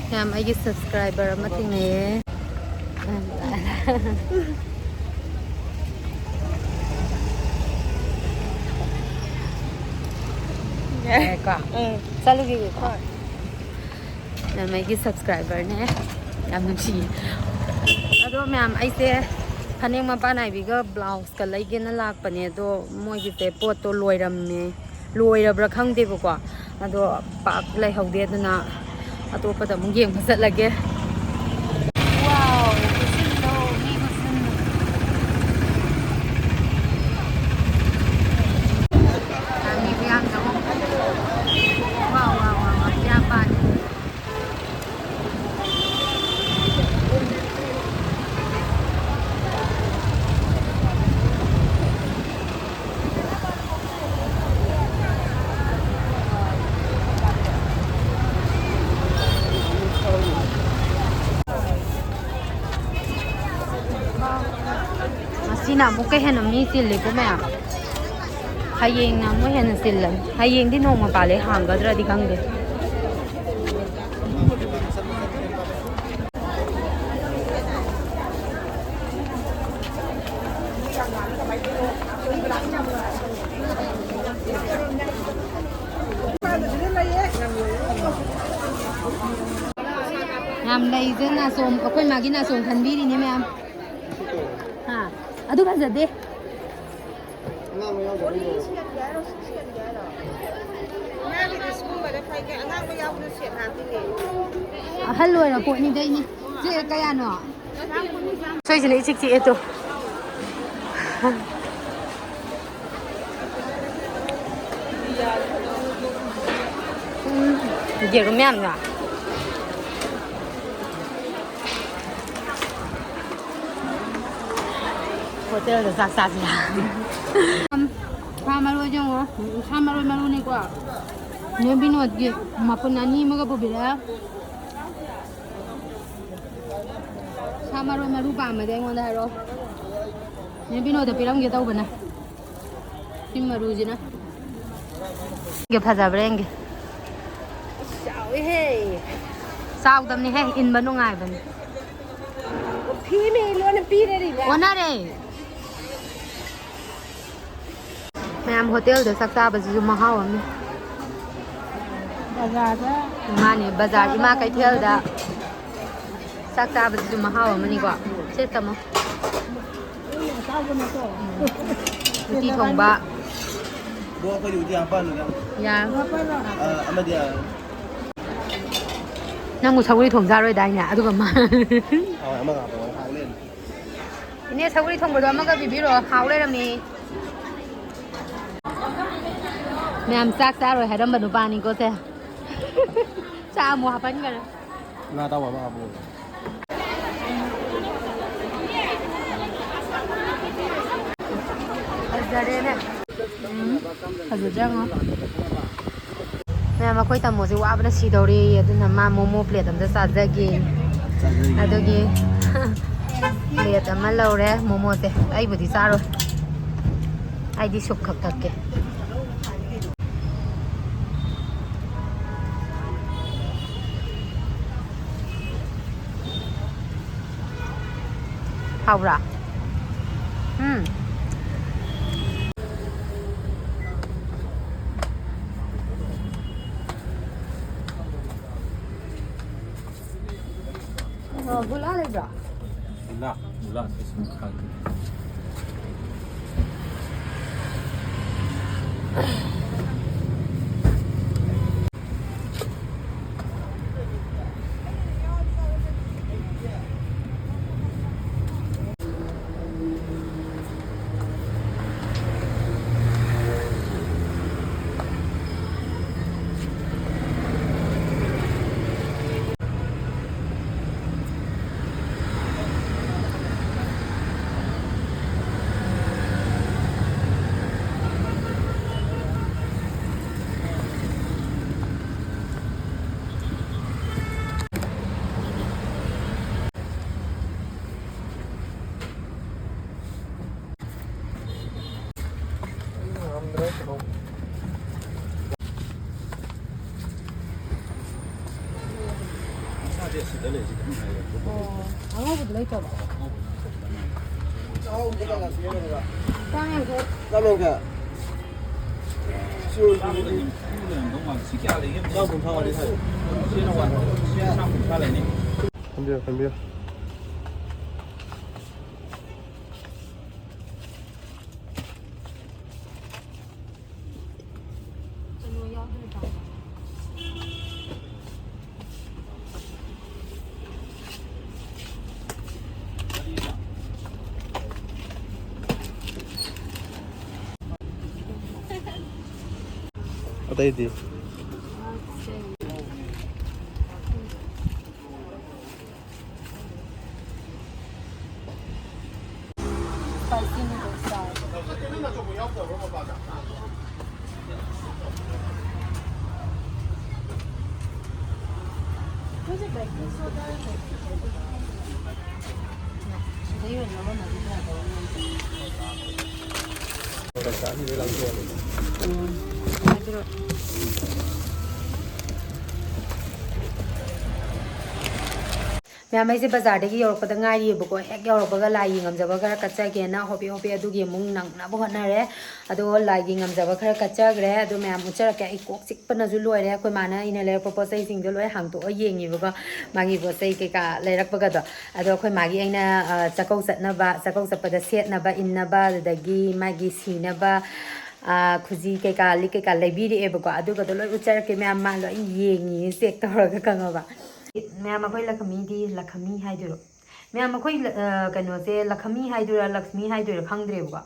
ꯃꯌꯥꯝ, ꯑꯩꯒꯤ subscriber ꯑꯃ ꯊꯦꯡꯅꯩꯌꯦ꯫ ꯌꯥꯔꯦꯀꯣ? ꯎꯝ꯫ ꯆꯠꯂꯨꯈꯤꯒꯦꯀꯣ? ꯍꯣꯏ꯫ ꯃꯌꯥꯝ, ꯑꯩꯒꯤ subscriberꯅꯦ꯫ ꯌꯥꯝ ꯅꯨꯡꯁꯤꯌꯦ꯫ ꯑꯗꯣ ꯃꯌꯥꯝ, ꯑꯩꯁꯦ ꯐꯅꯦꯛ ꯃꯄꯥꯟ ꯅꯥꯏꯕꯤꯒ ꯕ꯭ꯂꯥꯎꯁꯀ ꯂꯩꯒꯦꯅ ꯂꯥꯛꯄꯅꯦ, ꯑꯗꯣ ꯃꯣꯏꯒꯤꯁꯦ ꯄꯣꯠꯇꯣ ꯂꯣꯏꯔꯝꯃꯦ꯫ ꯂꯣꯏꯔꯕ꯭ꯔꯥ ꯈꯪꯗꯦꯕꯀꯣ, ꯑꯗꯣ ꯄꯥꯛ ꯂꯩꯍꯧꯗꯦ, ꯑꯗꯨꯅ ꯑꯇꯣꯞꯄꯗ ꯑꯃꯨꯛ ꯌꯦꯡꯕ ꯆꯠꯂꯒꯦ꯫ ꯋꯥꯎ, ꯈꯨꯠꯁꯤꯟꯗꯣ, ꯃꯤ ꯈꯨꯠꯁꯤꯟꯗꯣ꯫ ꯃꯤꯁꯨ ꯌꯥꯝ ꯆꯪꯉꯝꯃꯦ꯫ ꯋꯥꯎ, ꯋꯥꯎ, ꯋꯥꯎ, ꯋꯥꯎ, ꯌꯥꯝ ꯄꯥꯜꯂꯤ꯫ ꯉꯁꯤꯅ ꯑꯃꯨꯛꯀ ꯍꯦꯟꯅ ꯃꯤ ꯆꯤꯜꯂꯤꯀꯣ ꯃꯌꯥꯝ꯫ ꯍꯌꯦꯡꯅ ꯑꯃꯨꯛ ꯍꯦꯟꯅ ꯆꯤꯜꯂꯅꯤ꯫ ꯍꯌꯦꯡꯗꯤ ꯅꯣꯡꯃ ꯄꯥꯜꯂꯦ, ꯍꯥꯡꯒꯗ꯭ꯔꯗꯤ ꯈꯪꯗꯦ꯫ ꯌꯥꯝ ꯂꯩꯗ ꯅꯥꯆꯣꯝ, ꯑꯩꯈꯣꯏ ꯃꯥꯒꯤ ꯅꯥꯆꯣꯝ ꯈꯟꯕꯤꯔꯤꯅꯦ ꯃꯌꯥꯝ꯫ ꯍꯥ? ꯑꯗꯨ ꯐꯖꯗꯦ꯫ ꯑꯉꯥꯡꯕ ꯌꯥꯎꯗꯕꯩ ꯂꯣꯏꯔꯦ꯫ ꯑꯉꯥꯡꯒꯤꯗꯤ ꯁꯤꯒꯨꯝꯕꯅ ꯐꯩ, ꯑꯉꯥꯡꯕ ꯌꯥꯎꯕꯗꯣ ꯁꯦꯠ ꯍꯥꯟꯅꯗꯤꯅꯦ꯫ ꯑꯍꯜ ꯑꯣꯏꯔ ꯄꯣꯠꯅꯤꯗ ꯑꯩꯅꯦ꯫ ꯁꯦ ꯀꯌꯥꯅꯣ? ꯁꯣꯏꯁꯤꯅ ꯏꯆꯤꯛ ꯆꯤꯛꯑꯦ ꯇꯨ꯫ ꯎꯝ, ꯌꯦꯔꯨꯝ ꯌꯥꯝꯅ꯫ ꯍꯣꯇꯦꯜꯗ ꯆꯥꯛ ꯆꯥꯁꯤꯔꯥ? ꯁꯥ ꯃꯔꯣꯏꯁꯦ ꯌꯦꯡꯉꯣ꯫ ꯁꯥ ꯃꯔꯣꯏ ꯃꯔꯨꯅꯤꯀꯣ꯫ ꯅꯦ ꯕꯤꯅꯣꯗꯀꯤ ꯃꯄꯨꯟ ꯑꯅꯤ ꯑꯃꯒ ꯄꯨꯕꯤꯔꯛꯑꯦ꯫ ꯁꯥ ꯃꯔꯣꯏ ꯃꯔꯨ ꯄꯥꯝꯃꯗꯤ ꯑꯩꯉꯣꯟꯗ ꯍꯥꯏꯔꯛꯑꯣ꯫ ꯅꯦ ꯕꯤꯅꯣꯗ ꯄꯤꯔꯝꯒꯦ ꯇꯧꯕꯅꯦ꯫ ꯁꯤ ꯃꯔꯨꯁꯤꯅ꯫ ꯌꯦꯡꯒꯦ, ꯐꯖꯕ꯭ꯔꯥ ꯌꯦꯡꯒꯦ꯫ ꯑꯁ, ꯆꯥꯎꯋꯦꯍꯦ꯫ ꯆꯥꯎꯗꯕꯅꯤꯍꯦ, ꯏꯟꯕ ꯅꯨꯡꯉꯥꯏꯕꯅꯤ꯫ ꯐꯤꯃꯤ ꯂꯣꯟꯅ ꯄꯤꯔꯔꯤꯕ꯫ ꯑꯣꯟꯅꯔꯦ꯫ ꯃꯌꯥꯝ ꯍꯣꯇꯦꯜꯗ ꯆꯥꯛ ꯆꯥꯕꯁꯤꯁꯨ ꯃꯍꯥꯎ ꯑꯃꯅꯤ꯫ ꯕꯖꯥꯔꯗ ꯃꯥꯅꯦ, ꯕꯖꯥꯔ ꯆꯥꯕ ꯏꯃꯥ ꯐꯪꯕ ꯀꯩꯊꯦꯜꯗ꯫ ꯅꯠꯇꯦ꯫ ꯆꯥꯛ ꯆꯥꯕꯁꯤꯁꯨ ꯃꯍꯥꯎ ꯑꯃꯅꯤꯀꯣ꯫ ꯁꯦ, ꯇꯝꯃꯣ꯫ ꯎꯇꯤ ꯊꯣꯡꯕ꯫ ꯕꯣ, ꯑꯩꯈꯣꯏꯗꯤ ꯎꯇꯤ ꯍꯥꯞꯄꯛꯑꯅꯨꯗ꯫ ꯌꯥ꯫ ꯑ, ꯑꯃꯗꯤ ꯌꯥꯔꯦ꯫ ꯅꯪꯕꯨ ꯁꯧꯒ꯭ꯔꯤ ꯊꯣꯡ ꯆꯥꯔꯣꯏꯗꯥꯏꯅꯦ? ꯑꯗꯨꯒ ꯃꯥ ꯍꯣꯏ, ꯑꯃꯒ ꯍꯥꯞꯄꯛꯑꯣ꯫ ꯍꯥꯎ ꯂꯩꯔꯝꯃꯦ꯫ ꯏꯅꯦ, ꯁꯧꯒ꯭ꯔꯤ ꯊꯣꯡꯕꯗꯣ ꯑꯃꯒ ꯄꯤꯕꯤꯔꯣ꯫ ꯍꯥꯎ ꯂꯩꯔꯝꯃꯦ꯫ ꯃꯌꯥꯝ ꯆꯥꯛ ꯆꯥꯔꯣꯏ ꯍꯥꯏꯔꯝꯕ ꯅꯨꯄꯥꯅꯤꯀꯣ ꯁꯦ꯫ ꯆꯥꯛ ꯑꯃꯨꯛ ꯍꯥꯞꯄꯟꯈꯔꯦ꯫ ꯉꯥ ꯑꯇꯥꯎꯕ ꯑꯃ ꯍꯥꯞꯄꯛꯑꯣ꯫ ꯐꯖꯔꯦꯅꯦ꯫ ꯎꯝ, ꯐꯖꯗ꯭ꯔꯥ ꯌꯦꯡꯉꯣ꯫ ꯃꯌꯥꯝ, ꯑꯩꯈꯣꯏ ꯇꯥꯃꯣꯁꯦ ꯋꯥꯕꯅ ꯁꯤꯗꯧꯔꯦꯌꯦ, ꯑꯗꯨꯅ ꯃꯥ ꯃꯣꯃꯣ ꯄ꯭ꯂꯦꯠ ꯑꯝꯇ ꯆꯥꯖꯒꯦ꯫ ꯆꯥꯖꯒꯦ꯫ ꯑꯗꯨꯒꯤ ꯄ꯭ꯂꯦꯠ ꯑꯃ ꯂꯧꯔꯦ ꯃꯣꯃꯣꯁꯦ꯫ ꯑꯩꯕꯨꯗꯤ ꯆꯥꯔꯣꯏ, ꯑꯩꯗꯤ ꯁꯨꯞ ꯈꯛ ꯊꯛꯀꯦ꯫ ꯍꯥꯎꯕ꯭ꯔꯥ? ꯎꯝ꯫ ꯑ, ꯒꯨꯂꯥ ꯂꯩꯕ꯭ꯔꯥ? ꯒꯨꯂꯥ, ꯒꯨꯂꯥ ꯁꯤ ꯁꯨꯝ ꯈꯥꯏꯗꯣꯛ꯫ ꯑꯣ, ꯑꯉꯧꯕꯗꯨ ꯂꯩꯇ꯭ꯔꯕꯣ? ꯆꯥꯝ ꯌꯥꯡꯈꯩ꯫ ꯆꯥꯝ ꯌꯥꯡꯈꯩ꯫ ꯆꯥꯝ ꯀꯨꯟꯊ꯭ꯔꯥ ꯋꯥꯠꯂꯤ ꯁꯥꯏ꯫ ꯆꯥꯝ ꯀꯨꯟꯊ꯭ꯔꯥ ꯂꯩꯅꯤ꯫ ꯐꯝꯕꯤꯌꯨ, ꯐꯝꯕꯤꯌꯨ꯫ ꯑꯇꯩꯗꯤ? Spicy noodles ꯆꯥꯔꯁꯦ꯫ ꯁꯤꯗꯩ ꯑꯣꯏꯅ ꯂꯧꯔꯝꯃꯗꯤ ꯐꯗꯧꯅꯤ꯫ ꯎꯝ꯫ ꯃꯌꯥꯝ, ꯑꯩꯁꯦ ꯕꯖꯥꯔꯗꯒꯤ ꯌꯧꯔꯛꯄꯗ ꯉꯥꯏꯔꯤꯑꯕꯀꯣ꯫ ꯍꯦꯛ ꯌꯧꯔꯛꯄꯒ ꯂꯥꯏꯒꯤ ꯉꯝꯖꯕ ꯈꯔ ꯀꯠꯆꯒꯦꯅ ꯍꯣꯕꯦ ꯍꯣꯕꯦ ꯑꯗꯨꯒꯤ ꯑꯃꯨꯛ ꯅꯪꯅꯕ ꯍꯣꯠꯅꯔꯦ꯫ ꯑꯗꯣ ꯂꯥꯏꯒꯤ ꯉꯝꯖꯕ ꯈꯔ ꯀꯠꯆꯈ꯭ꯔꯦ꯫ ꯑꯗꯣ ꯃꯌꯥꯝ ꯎꯠꯆꯔꯛꯀꯦ꯫ ꯑꯩ ꯀꯣꯛ ꯆꯤꯛꯄꯅꯁꯨ ꯂꯣꯏꯔꯦ꯫ ꯑꯩꯈꯣꯏ ꯃꯥꯅ ꯑꯩꯅ ꯂꯩꯔꯛꯄ ꯄꯣꯠ ꯆꯩꯁꯤꯡꯗꯣ ꯂꯣꯏ ꯍꯥꯡꯇꯣꯛꯑ ꯌꯦꯡꯉꯦꯕꯀꯣ, ꯃꯥꯒꯤ ꯄꯣꯠ ꯆꯩ ꯀꯩꯀꯥ ꯂꯩꯔꯛꯄꯒꯗꯣ꯫ ꯑꯗꯣ ꯑꯩꯈꯣꯏ ꯃꯥꯒꯤ ꯑꯩꯅ, ꯑ, ꯆꯥꯛꯀꯧ ꯆꯠꯅꯕ, ꯆꯥꯛꯀꯧ ꯆꯠꯄꯗ ꯁꯦꯠꯅꯕ, ꯏꯟꯅꯕ, ꯑꯗꯨꯗꯒꯤ ꯃꯥꯒꯤ ꯁꯤꯅꯕ, ꯑ, ꯈꯨꯖꯤ ꯀꯩꯀꯥ, ꯂꯤꯛ ꯀꯩꯀꯥ ꯂꯩꯕꯤꯔꯛꯑꯦꯕꯀꯣ꯫ ꯑꯗꯨꯒꯗꯣ ꯂꯣꯏ ꯎꯠꯆꯔꯛꯀꯦ ꯃꯌꯥꯝ, ꯃꯥ ꯂꯣꯏ ꯌꯦꯡꯉꯤ, ꯆꯦꯛ ꯇꯧꯔꯒ, ꯈꯪꯉꯕ? ꯃꯌꯥꯝ, ꯑꯩꯈꯣꯏ ꯂꯈꯃꯤꯗꯤ, ꯂꯈꯃꯤ ꯍꯥꯏꯗꯣꯏꯔꯣ? ꯃꯌꯥꯝ, ꯑꯩꯈꯣꯏ ꯂ-, ꯑ, ꯀꯩꯅꯣꯁꯦ ꯂꯈꯃꯤ ꯍꯥꯏꯗꯣꯏꯔꯥ, ꯂꯛꯁꯃꯤ ꯍꯥꯏꯗꯣꯏꯔꯥ ꯈꯪꯗ꯭ꯔꯦꯕꯀꯣ꯫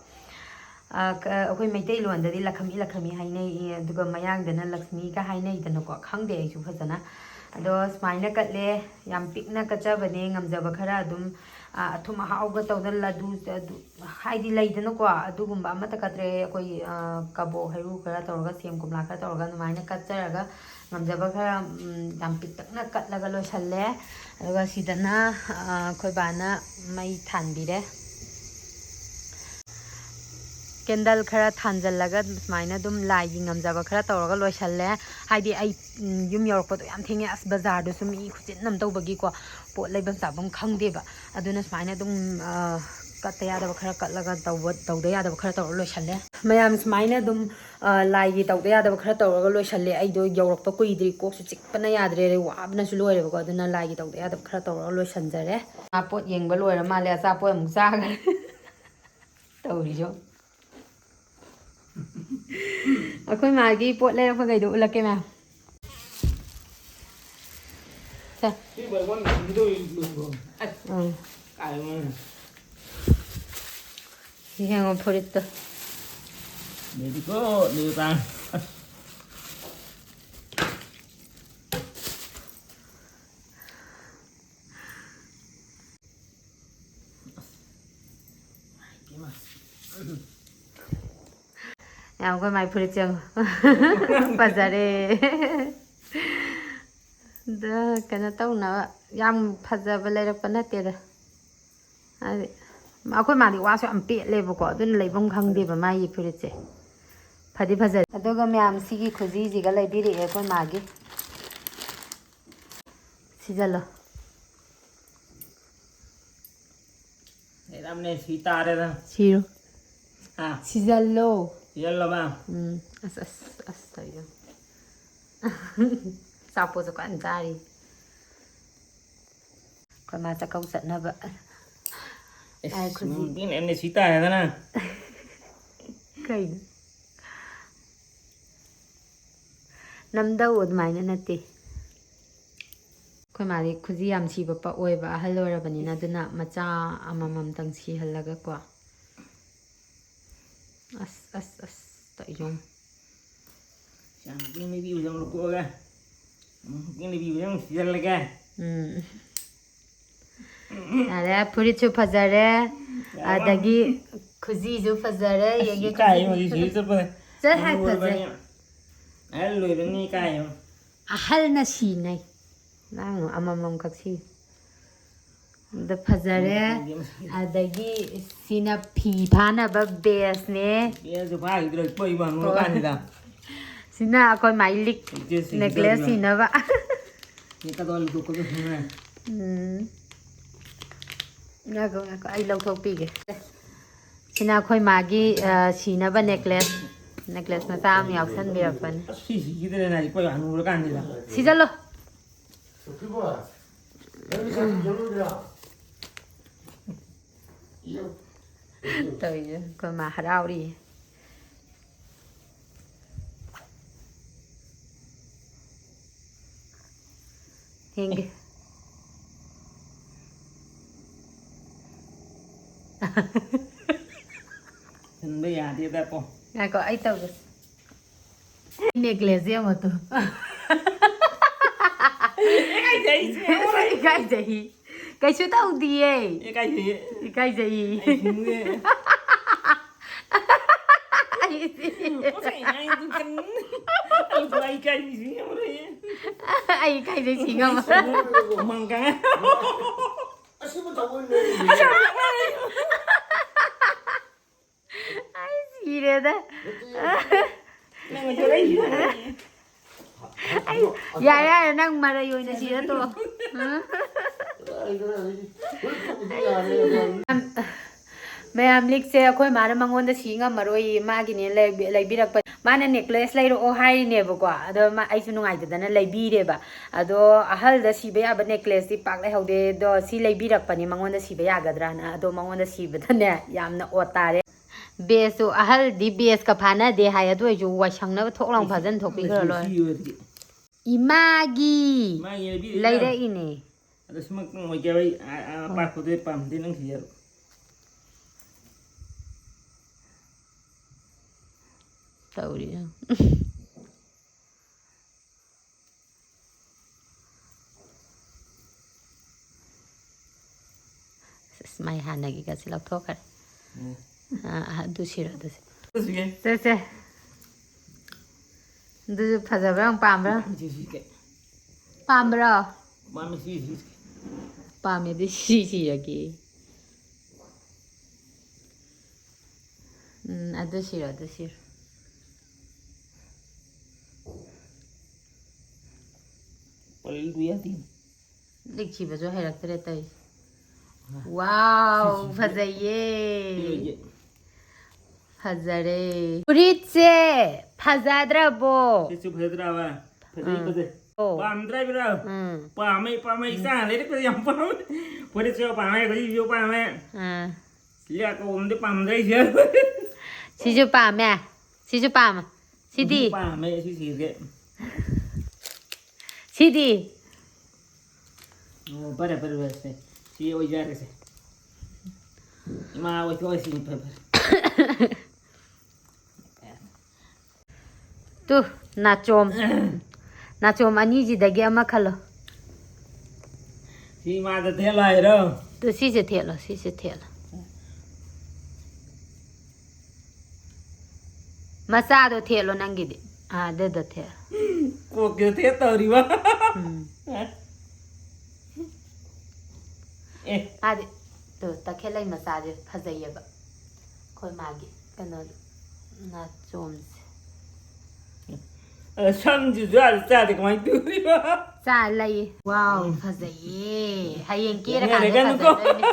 ꯑ, ꯀ-, ꯑꯩꯈꯣꯏ ꯃꯩꯇꯩꯂꯣꯟꯗꯗꯤ ꯂꯈꯃꯤ, ꯂꯈꯃꯤ ꯍꯥꯏꯅꯩ, ꯑꯗꯨꯒ ꯃꯌꯥꯡꯗꯅ ꯂꯛꯁꯃꯤꯒ ꯍꯥꯏꯅꯩꯗꯅꯀꯣ꯫ ꯈꯪꯗꯦ ꯑꯩꯁꯨ ꯐꯖꯅ꯫ ꯑꯗꯣ ꯁꯨꯃꯥꯏꯅ ꯀꯠꯂꯦ, ꯌꯥꯝ ꯄꯤꯛꯅ ꯀꯠꯆꯕꯅꯦ, ꯉꯝꯖꯕ ꯈꯔ ꯑꯗꯨꯝ, ꯑ, ꯑꯊꯨꯝ ꯑꯍꯥꯎꯒ ꯇꯧꯗꯅ ꯂꯗꯨ, ꯑꯗꯨ, ꯍꯥꯏꯗꯤ ꯂꯩꯗꯅꯀꯣ, ꯑꯗꯨꯒꯨꯝꯕ ꯑꯃꯠꯇ ꯀꯠꯇ꯭ꯔꯦ꯫ ꯑꯩꯈꯣꯏ, ꯑ, ꯀꯕꯣꯛ ꯍꯩꯔꯨ ꯈꯔ ꯇꯧꯔꯒ, ꯁꯦꯝ ꯀꯣꯝꯂꯥ ꯈꯔ ꯇꯧꯔꯒ ꯑꯗꯨꯃꯥꯏꯅ ꯀꯠꯆꯔꯒ, ꯉꯝꯖꯕ ꯈꯔ, ꯎꯝ, ꯌꯥꯝ ꯄꯤꯛꯇꯛꯅ ꯀꯠꯂꯒ ꯂꯣꯏꯁꯜꯂꯦ꯫ ꯑꯗꯨꯒ ꯁꯤꯗꯅ, ꯑ, ꯑꯩꯈꯣꯏ ꯕꯥꯅ ꯃꯩ ꯊꯥꯟꯕꯤꯔꯦ꯫ ꯀꯦꯟꯗꯜ ꯈꯔ ꯊꯥꯟꯖꯜꯂꯒ ꯁꯨꯃꯥꯏꯅ ꯑꯗꯨꯝ ꯂꯥꯏꯒꯤ ꯉꯝꯖꯕ ꯈꯔ ꯇꯧꯔꯒ ꯂꯣꯏꯁꯜꯂꯦ꯫ ꯍꯥꯏꯗꯤ ꯑꯩ, ꯎꯝ, ꯌꯨꯝ ꯌꯧꯔꯛꯄꯗꯣ ꯌꯥꯝ ꯊꯦꯡꯉꯦ꯫ ꯑꯁ, ꯕꯖꯥꯔꯗꯨꯁꯨ ꯃꯤ ꯈꯨꯆꯤꯟ ꯑꯃ ꯇꯧꯕꯒꯤꯀꯣ, ꯄꯣꯠ ꯂꯩꯐꯝ ꯆꯥꯐꯝ ꯈꯪꯗꯦꯕ꯫ ꯑꯗꯨꯅ ꯁꯨꯃꯥꯏꯅ ꯑꯗꯨꯝ, ꯑ, ꯀꯠꯇ ꯌꯥꯗꯕ ꯈꯔ ꯀꯠꯂꯒ ꯇꯧꯕ, ꯇꯧꯗ ꯌꯥꯗꯕ ꯈꯔ ꯇꯧꯔꯒ ꯂꯣꯏꯁꯜꯂꯦ꯫ ꯃꯌꯥꯝ ꯁꯨꯃꯥꯏꯅ ꯑꯗꯨꯝ, ꯑ, ꯂꯥꯏꯒꯤ ꯇꯧꯗ ꯌꯥꯗꯕ ꯈꯔ ꯇꯧꯔꯒ ꯂꯣꯏꯁꯜꯂꯦ꯫ ꯑꯩꯗꯣ ꯌꯧꯔꯛꯄ ꯀꯨꯏꯗ꯭ꯔꯤ, ꯀꯣꯛꯁꯨ ꯆꯤꯛꯄꯅ ꯌꯥꯗ꯭ꯔꯦ, ꯑꯗꯩ ꯋꯥꯕꯅꯁꯨ ꯂꯣꯏꯔꯦꯕꯀꯣ꯫ ꯑꯗꯨꯅ ꯂꯥꯏꯒꯤ ꯇꯧꯗ ꯌꯥꯗꯕ ꯈꯔ ꯇꯧꯔꯒ ꯂꯣꯏꯁꯟꯖꯔꯦ꯫ ꯑꯆꯥꯄꯣꯠ ꯌꯦꯡꯕ ꯂꯣꯏꯔ ꯃꯥꯜꯂꯦ, ꯑꯆꯥꯄꯣꯠ ꯑꯃꯨꯛ ꯆꯥꯈ꯭ꯔꯦ꯫ ꯇꯧꯔꯤꯁꯨ꯫ ꯑꯩꯈꯣꯏ ꯃꯥꯒꯤ ꯄꯣꯠ ꯂꯩꯔꯛꯄꯈꯩꯗꯣ ꯎꯠꯂꯛꯀꯦ, ꯃꯌꯥꯝ꯫ ꯁꯦ꯫ ꯁꯤ buy one get one get ꯇꯧꯔꯤ ꯂꯣꯏꯕ꯭ꯔꯣ? ꯑꯁ꯫ ꯎꯝ꯫ ꯀꯥꯏ ꯋꯥꯅ? ꯁꯤ ꯌꯦꯡꯉꯣ ꯐꯨꯔꯤꯠꯇꯣ꯫ ꯂꯩꯗꯤꯀꯣ, ꯂꯩ ꯇꯥꯡ꯫ ꯌꯥꯝ ꯑꯩꯈꯣꯏ ꯃꯥꯏ ꯐꯨꯔꯤꯠꯁꯦ ꯌꯦꯡꯉꯣ꯫ ꯐꯖꯔꯦ꯫ ꯑꯗ ꯀꯩꯅꯣ ꯇꯧꯅꯕ ꯌꯥꯝ ꯐꯖꯕ ꯂꯩꯔꯛꯄ ꯅꯠꯇꯦꯗ꯫ ꯍꯥꯏꯗꯤ ꯑꯩꯈꯣꯏ ꯃꯥꯗꯤ ꯋꯥꯁꯨ ꯌꯥꯝ ꯄꯦꯠꯂꯦꯕꯀꯣ, ꯑꯗꯨꯅ ꯂꯩꯐꯝ ꯈꯪꯗꯦꯕ ꯃꯥꯒꯤ ꯐꯨꯔꯤꯠꯁꯦ꯫ ꯐꯗꯤ ꯐꯖꯔꯦ꯫ ꯑꯗꯨꯒ ꯃꯌꯥꯝ ꯁꯤꯒꯤ ꯈꯨꯖꯤꯁꯤꯒ ꯂꯩꯕꯤꯔꯛꯑꯦ ꯑꯩꯈꯣꯏ ꯃꯥꯒꯤ꯫ ꯁꯤꯖꯜꯂꯣ꯫ ꯂꯩꯔꯝꯅꯦ, ꯁꯤ ꯇꯥꯔꯦꯗ꯫ ꯁꯤꯔꯣ꯫ ꯍꯥ? ꯁꯤꯖꯜꯂꯣ꯫ ꯁꯤꯖꯜꯂꯕ? ꯎꯝ꯫ ꯑꯁ, ꯑꯁ, ꯑꯁ, ꯇꯧꯔꯤꯗꯣ꯫ ꯑꯆꯥꯄꯣꯠꯁꯨ ꯀꯟꯅ ꯆꯥꯔꯤ꯫ ꯑꯩꯈꯣꯏ ꯃꯥ ꯆꯥꯛꯀꯧ ꯆꯠꯅꯕ꯫ ꯑꯁ, ꯂꯥꯏ ꯈꯨꯖꯤ꯫ ꯅꯨꯡꯇꯤ ꯂꯩꯔꯝꯅꯦ, ꯁꯤ ꯇꯥꯔꯦꯗꯅ꯫ ꯀꯩꯅꯣ? ꯅꯝꯗꯧ ꯑꯗꯨꯃꯥꯏꯅ ꯅꯠꯇꯦ꯫ ꯑꯩꯈꯣꯏ ꯃꯥꯗꯤ ꯈꯨꯖꯤ ꯌꯥꯝ ꯁꯤꯕ ꯄꯛꯑꯣꯏꯕ, ꯑꯍꯜ ꯑꯣꯏꯔꯕꯅꯤꯅ, ꯑꯗꯨꯅ ꯃꯆꯥ ꯑꯃꯃꯝꯇꯪ ꯁꯤꯍꯜꯂꯒꯀꯣ꯫ ꯑꯁ, ꯑꯁ, ꯑꯁ, ꯇꯧꯏꯁꯦ ꯌꯦꯡꯉꯨ꯫ ꯁꯤ ꯌꯥꯝ ꯀꯨꯏꯅ ꯂꯩꯕꯤꯕꯁꯦ ꯑꯃꯨꯛ ꯂꯧꯊꯣꯛꯑꯒ, ꯑꯃꯨꯛ ꯀꯨꯏꯅ ꯂꯩꯕꯤꯕꯁꯦ ꯑꯃꯨꯛ ꯁꯤꯖꯜꯂꯒꯦ꯫ ꯎꯝ꯫ ꯌꯥꯔꯦ, ꯐꯨꯔꯤꯠꯁꯨ ꯐꯖꯔꯦ, ꯌꯥꯔꯦ꯫ ꯑꯗꯒꯤ ꯈꯨꯖꯤꯁꯨ ꯐꯖꯔꯦ, ꯑꯁ, ꯌꯦꯡꯒꯦ ꯏꯀꯥꯏ, ꯈꯨꯖꯤ꯫ ꯍꯧꯖꯤꯛ ꯁꯤꯗ ꯆꯠꯄꯗ꯫ ꯆꯠ ꯍꯥꯏ, ꯐꯖꯩ꯫ ꯑꯍꯜ ꯑꯣꯏꯔꯕꯅꯤ, ꯏꯀꯥꯏ꯫ ꯑꯍꯜꯅ ꯁꯤꯅꯩ꯫ ꯅꯪ ꯑꯃꯃꯝꯈꯛ ꯁꯤ꯫ ꯑꯗ ꯐꯖꯔꯦ꯫ ꯑꯗꯒꯤ ꯁꯤꯅ ꯐꯤ ꯐꯥꯅꯕ ꯕꯦꯁꯅꯦ꯫ ꯕꯦꯁꯁꯨ ꯐꯥꯈꯤꯗ꯭ꯔꯦ, ꯄꯣꯛꯏꯕ ꯍꯣꯏ꯫ ꯍꯅꯨꯔꯀꯥꯟꯁꯤꯗ꯫ ꯁꯤꯅ ꯑꯩꯈꯣꯏ ꯃꯥꯏ ꯂꯤꯛ ꯏꯆꯦ ꯁꯤꯒꯗꯧꯔꯤꯕ꯫ ꯅꯦꯀ꯭ꯂꯦꯁ ꯁꯤꯅꯕ꯫ ꯁꯤ ꯀꯗꯧ ꯂꯨꯊꯣꯛꯀꯗꯧ ꯍꯣꯔꯦꯟ꯫ ꯎꯝ꯫ ꯉꯥꯏꯈꯣ, ꯉꯥꯏꯈꯣ, ꯑꯩ ꯂꯧꯊꯣꯛꯄꯤꯒꯦ꯫ ꯁꯤꯅ ꯑꯩꯈꯣꯏ ꯃꯥꯒꯤ, ꯑ, ꯁꯤꯅꯕ necklace꯫ Necklace ꯃꯆꯥ ꯑꯃ ꯌꯥꯎꯁꯟꯕꯤꯔꯛꯄꯅꯤ꯫ ꯑꯁ, ꯁꯤ ꯁꯤꯈꯤꯗ꯭ꯔꯦꯅ ꯑꯩ ꯀꯣꯏ ꯍꯅꯨꯔꯀꯥꯟꯁꯤꯗ꯫ ꯁꯤꯖꯜꯂꯣ꯫ ꯇꯧꯔꯤꯁꯦ ꯑꯩꯈꯣꯏ ꯃꯥ ꯍꯔꯥꯎꯔꯤ꯫ ꯌꯦꯡꯒꯦ꯫ ꯍꯟꯕ ꯌꯥꯗꯦꯗꯀꯣ꯫ ꯉꯥꯏꯈꯣ, ꯑꯩ ꯇꯧꯒꯦ꯫ Necklace ꯌꯦꯡꯉꯣ ꯇꯨ꯫ ꯏꯀꯥꯏꯖꯩ, ꯏꯆꯦ꯫ ꯏꯀꯥꯏꯖꯩ꯫ ꯀꯩꯁꯨ ꯇꯧꯗꯤꯌꯦ꯫ ꯏꯀꯥꯏꯖꯩꯌꯦ꯫ ꯏꯀꯥꯏꯖꯩ꯫ ꯑꯩ ꯁꯤꯡꯉꯨꯅꯦ꯫ ꯑꯩ ꯁꯤ-, ꯄꯣꯠꯆꯩ ꯉꯥꯡꯉꯤꯗꯨ ꯀꯟ-, ꯑꯩ ꯊꯋꯥꯏ ꯏꯀꯥꯏꯕꯤꯁꯤ ꯌꯦꯡꯉꯨꯅꯦ꯫ ꯑꯩ ꯏꯀꯥꯏꯖꯩ ꯁꯤ ꯉꯝꯃꯣꯏ꯫ ꯍꯨꯃꯥꯡ ꯀꯥꯡꯉꯦ꯫ ꯑꯁꯤꯕꯨ ꯇꯧꯕ ꯅꯣꯏ꯫ ꯑꯩ ꯁꯤꯔꯦꯗ꯫ ꯅꯪ ꯑꯣꯏꯖꯔꯛꯏꯁꯤ꯫ ꯑꯩ, ꯌꯥꯔꯦ, ꯌꯥꯔꯦ, ꯅꯪ ꯃꯔꯩ ꯑꯣꯏꯅ ꯁꯤꯔ ꯇꯣꯛꯑꯣ꯫ ꯃꯌꯥꯝ ꯂꯤꯛꯁꯦ ꯑꯩꯈꯣꯏ ꯃꯥꯅ ꯃꯉꯣꯟꯗ ꯁꯤ ꯉꯝꯃꯔꯣꯏꯌꯦ, ꯃꯥꯒꯤꯅꯦ ꯂꯩꯕꯤ-, ꯂꯩꯕꯤꯔꯛꯄ꯫ ꯃꯥꯅ necklace ꯂꯩꯔꯛꯑꯣ ꯍꯥꯏꯔꯤꯅꯦꯕꯀꯣ, ꯑꯗꯣ ꯃꯥ, ꯑꯩꯁꯨ ꯅꯨꯡꯉꯥꯏꯇꯗꯅ ꯂꯩꯕꯤꯔꯦꯕ꯫ ꯑꯗꯣ ꯑꯍꯜꯗ ꯁꯤꯕ ꯌꯥꯕ necklaceꯇꯤ ꯄꯥꯛ ꯂꯩꯍꯧꯗꯦ, ꯑꯗꯣ ꯁꯤ ꯂꯩꯕꯤꯔꯛꯄꯅꯤ, ꯃꯉꯣꯟꯗ ꯁꯤꯕ ꯌꯥꯒꯗ꯭ꯔꯥꯅ꯫ ꯑꯗꯣ ꯃꯉꯣꯟꯗ ꯁꯤꯕꯗꯅꯦ ꯌꯥꯝꯅ ꯑꯣꯠ ꯇꯥꯔꯦ꯫ Baseꯇꯨ, ꯑꯍꯜꯗꯤ baseꯀ ꯐꯥꯅꯗꯦ ꯍꯥꯏ, ꯑꯗꯨ ꯑꯣꯏꯁꯨ ꯋꯥꯏꯁꯪꯅꯕ ꯊꯣꯛ ꯂꯥꯎ ꯐꯖꯅ ꯊꯣꯛꯄꯤꯈ꯭ꯔ ꯂꯣꯏꯔꯦ꯫ ꯏꯃꯥꯒꯤ ꯃꯥꯒꯤ ꯂꯩꯕꯤꯔꯛꯏꯔꯣ? ꯂꯩꯔꯛꯏꯅꯦ꯫ ꯑꯗꯣ ꯁꯤꯃꯛ ꯅꯨꯡꯉꯥꯏꯇꯦ ꯑꯩ, ꯑ, ꯑ, ꯍꯣꯏ꯫ ꯑꯄꯥꯛꯄꯗꯨꯗꯤ ꯄꯥꯝꯗꯦ, ꯅꯪ ꯁꯤꯖꯔꯣ꯫ ꯇꯧꯔꯤ ꯌꯦꯡꯉꯨ꯫ ꯑꯁ, ꯃꯥꯏ ꯍꯥꯟꯅꯒꯤꯒꯁꯦ ꯂꯧꯊꯣꯛꯈ꯭ꯔꯦ꯫ ꯎꯝ꯫ ꯑ, ꯑ, ꯑꯗꯨ ꯁꯤꯔꯣ, ꯑꯗꯨ ꯁꯤꯔꯣ꯫ ꯑꯗꯨ ꯁꯤꯒꯦ꯫ ꯁꯦ, ꯁꯦ꯫ ꯑꯗꯨꯁꯨ ꯐꯖꯕ꯭ꯔꯥ ꯌꯦꯡꯉꯨ, ꯄꯥꯝꯕ꯭ꯔꯥ? ꯁꯤ, ꯁꯤ, ꯁꯤ, ꯀꯩ? ꯄꯥꯝꯕ꯭ꯔꯣ? ꯄꯥꯝꯃꯦ, ꯁꯤ, ꯁꯤ, ꯁꯤ꯫ ꯄꯥꯝꯃꯦ, ꯑꯗꯨ ꯁꯤ ꯁꯤꯔꯒꯦ꯫ ꯎꯝ, ꯑꯗꯨ ꯁꯤꯔꯣ, ꯑꯗꯨ ꯁꯤꯔꯣ꯫ ꯄꯜꯂꯨ ꯌꯥꯗꯦ꯫ ꯂꯤꯛ ꯁꯤꯕꯁꯨ ꯍꯩꯔꯛꯇ꯭ꯔꯦ ꯇꯧꯔꯤꯁꯦ꯫ ꯋꯥꯎ, ꯐꯖꯩꯌꯦ꯫ ꯐꯖꯔꯦ꯫ ꯐꯨꯔꯤꯠꯁꯦ ꯐꯖꯗ꯭ꯔꯕꯣ? ꯁꯤꯁꯨ ꯐꯖꯗ꯭ꯔꯕ? ꯐꯖꯩ, ꯎꯝ꯫ ꯐꯖꯩ꯫ ꯑꯣ꯫ ꯄꯥꯝꯗ꯭ꯔꯥ ꯏꯕꯦꯔꯥ? ꯎꯝ꯫ ꯄꯥꯝꯃꯦ, ꯄꯥꯝꯃꯦ꯫ ꯎꯝ꯫ ꯏꯆꯥ ꯂꯩꯔꯛꯄꯁꯦ ꯌꯥꯝ ꯄꯥꯝꯃꯦ꯫ ꯐꯨꯔꯤꯠꯁꯨ ꯄꯥꯝꯃꯦ, ꯈꯨꯖꯤꯁꯨ ꯄꯥꯝꯃꯦ꯫ ꯑꯥ꯫ ꯂꯤꯌꯥ ꯀꯧꯕꯝꯗꯤ ꯄꯥꯝꯗ꯭ꯔꯦ ꯑꯩꯁꯦ꯫ ꯁꯤꯁꯨ ꯄꯥꯝꯃꯦ꯫ ꯁꯤꯁꯨ ꯄꯥꯝꯃꯦ꯫ ꯁꯤꯗꯤ? ꯁꯤꯁꯨ ꯄꯥꯝꯃꯦ, ꯁꯤꯁꯤꯁꯦ꯫ ꯁꯤꯗꯤ? ꯑꯣ, ꯐꯔꯦ, ꯐꯔꯦ, ꯐꯔꯦ, ꯁꯦ꯫ ꯁꯤ ꯑꯣꯏꯖꯔꯦꯁꯦ꯫ ꯏꯃꯥ ꯑꯣꯏꯊꯣꯛꯑꯁꯤ, ꯐꯔꯦ, ꯐꯔꯦ꯫ ꯇꯨ, ꯅꯥꯆꯣꯝ꯫ ꯅꯥꯆꯣꯝ ꯑꯅꯤꯁꯤꯗꯒꯤ ꯑꯃ ꯈꯜꯂꯣ꯫ ꯁꯤ ꯏꯃꯥꯗ ꯊꯦꯠꯂꯣ ꯍꯥꯏꯔꯣ? ꯇꯨ, ꯁꯤꯁꯦ ꯊꯦꯠꯂꯣ, ꯁꯤꯁꯦ ꯊꯦꯠꯂꯣ꯫ ꯃꯆꯥꯗꯣ ꯊꯦꯠꯂꯣ ꯅꯪꯒꯤꯗꯤ꯫ ꯑꯥ, ꯑꯗꯨꯗꯣ ꯊꯦꯠꯂꯣ꯫ ꯀꯣꯛꯀꯤꯗ ꯊꯦꯠ ꯇꯧꯔꯤꯕ? ꯎꯝ꯫ ꯑꯦ꯫ ꯃꯥꯗꯤ, ꯇꯨ, ꯇꯈꯦꯜꯂꯩ ꯃꯆꯥꯁꯦ ꯐꯖꯩꯌꯦꯕ꯫ ꯑꯩꯈꯣꯏ ꯃꯥꯒꯤ ꯀꯩꯅꯣꯗꯣ, ꯅꯥꯆꯣꯝꯁꯦ꯫ ꯑ, ꯁꯝꯁꯤꯁꯨ ꯑꯥꯗ ꯆꯥꯗꯦ, ꯀꯃꯥꯏꯅ ꯇꯧꯔꯤꯕ? ꯆꯥ ꯂꯩ꯫ ꯋꯥꯎ, ꯎꯝ꯫ ꯐꯖꯩꯌꯦ꯫ ꯍꯌꯦꯡ ꯀꯦꯔꯀꯥꯟꯗ ꯂꯦꯡꯅꯔꯒꯅꯨꯀꯣ꯫ ꯐꯖꯗꯣꯏꯅꯦ꯫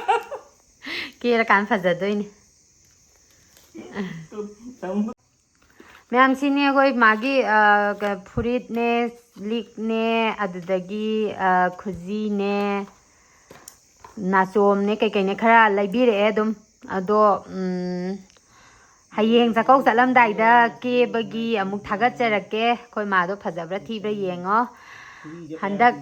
ꯀꯦꯔꯀꯥꯟꯗ ꯐꯖꯗꯣꯏꯅꯦ꯫ ꯃꯌꯥꯝ, ꯁꯤꯅꯦ ꯑꯩꯈꯣꯏ ꯃꯥꯒꯤ, ꯑ, ꯀ-, ꯐꯨꯔꯤꯠꯅꯦ, ꯂꯤꯛꯅꯦ, ꯑꯗꯨꯗꯒꯤ, ꯑ, ꯈꯨꯖꯤꯅꯦ, ꯅꯥꯆꯣꯝꯅꯦ, ꯀꯩꯀꯩꯅꯦ ꯈꯔ ꯂꯩꯕꯤꯔꯛꯑꯦ ꯑꯗꯨꯝ꯫ ꯑꯗꯣ, ꯎꯝ, ꯍꯌꯦꯡ ꯆꯥꯛꯀꯧ ꯆꯠꯂꯝꯗꯥꯏꯗ ꯀꯦꯕꯒꯤ ꯑꯃꯨꯛ ꯊꯥꯒꯠꯆꯔꯛꯀꯦ꯫ ꯑꯩꯈꯣꯏ ꯃꯥꯗꯣ ꯐꯖꯕ꯭ꯔꯥ ꯊꯤꯕ꯭ꯔꯥ ꯌꯦꯡꯉꯣ꯫ ꯍꯟꯗꯛ,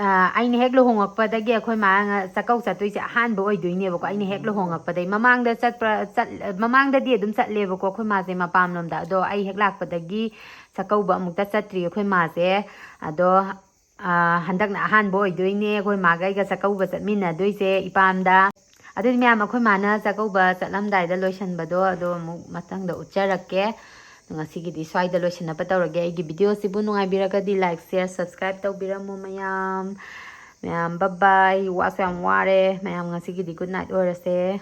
ꯑ, ꯑꯩꯅ ꯍꯦꯛ ꯂꯨꯍꯣꯡꯉꯛꯄꯗꯒꯤ ꯑꯩꯈꯣꯏ ꯃꯥ ꯉ-, ꯆꯥꯛꯀꯧ ꯆꯠꯇꯣꯏꯁꯦ ꯑꯍꯥꯟꯕ ꯑꯣꯏꯗꯣꯏꯅꯦꯕꯀꯣ꯫ ꯑꯩꯅ ꯍꯦꯛ ꯂꯨꯍꯣꯡꯉꯛꯄꯗꯒꯤ, ꯃꯃꯥꯡꯗ ꯆꯠꯄ꯭ꯔꯥ, ꯆꯠ-, ꯃꯃꯥꯡꯗꯗꯤ ꯑꯗꯨꯝ ꯆꯠꯂꯦꯕꯀꯣ ꯑꯩꯈꯣꯏ ꯃꯥꯁꯦ ꯃꯄꯥꯝꯂꯣꯝꯗ꯫ ꯑꯗꯣ ꯑꯩ ꯍꯦꯛ ꯂꯥꯛꯄꯗꯒꯤ ꯆꯥꯛꯀꯧꯕ ꯑꯃꯨꯛꯇ ꯆꯠꯇ꯭ꯔꯤ ꯑꯩꯈꯣꯏ ꯃꯥꯁꯦ꯫ ꯑꯗꯣ, ꯑ, ꯍꯟꯗꯛꯅ ꯑꯍꯥꯟꯕ ꯑꯣꯏꯗꯣꯏꯅꯦ ꯑꯩꯈꯣꯏ ꯃꯥꯒ ꯑꯩꯒ ꯆꯥꯛꯀꯧꯕ ꯆꯠꯃꯤꯟꯅꯗꯣꯏꯁꯦ ꯏꯄꯥꯝꯗ꯫ ꯑꯗꯨꯗꯤ ꯃꯌꯥꯝ, ꯑꯩꯈꯣꯏ ꯃꯥꯅ ꯆꯥꯛꯀꯧꯕ ꯆꯠꯂꯝꯗꯥꯏꯗ ꯂꯣꯏꯁꯟꯕꯗꯣ ꯑꯗꯣ ꯑꯃꯨꯛ ꯃꯊꯪꯗ ꯎꯠꯆꯔꯛꯀꯦ꯫ ꯉꯁꯤꯒꯤꯗꯤ ꯁ꯭ꯋꯥꯏꯗ ꯂꯣꯏꯁꯤꯟꯅꯕ ꯇꯧꯔꯒꯦ꯫ ꯑꯩꯒꯤ ꯚꯤꯗꯤꯑꯣꯁꯤꯕꯨ ꯅꯨꯡꯉꯥꯏꯕꯤꯔꯒꯗꯤ like, share, subscribe ꯇꯧꯕꯤꯔꯝꯃꯨ ꯃꯌꯥꯝ꯫ ꯃꯌꯥꯝ, bye bye꯫ ꯋꯥꯁꯨ ꯌꯥꯝ ꯋꯥꯔꯦ꯫ ꯃꯌꯥꯝ, ꯉꯁꯤꯒꯤꯗꯤ good night ꯑꯣꯏꯔꯁꯦ꯫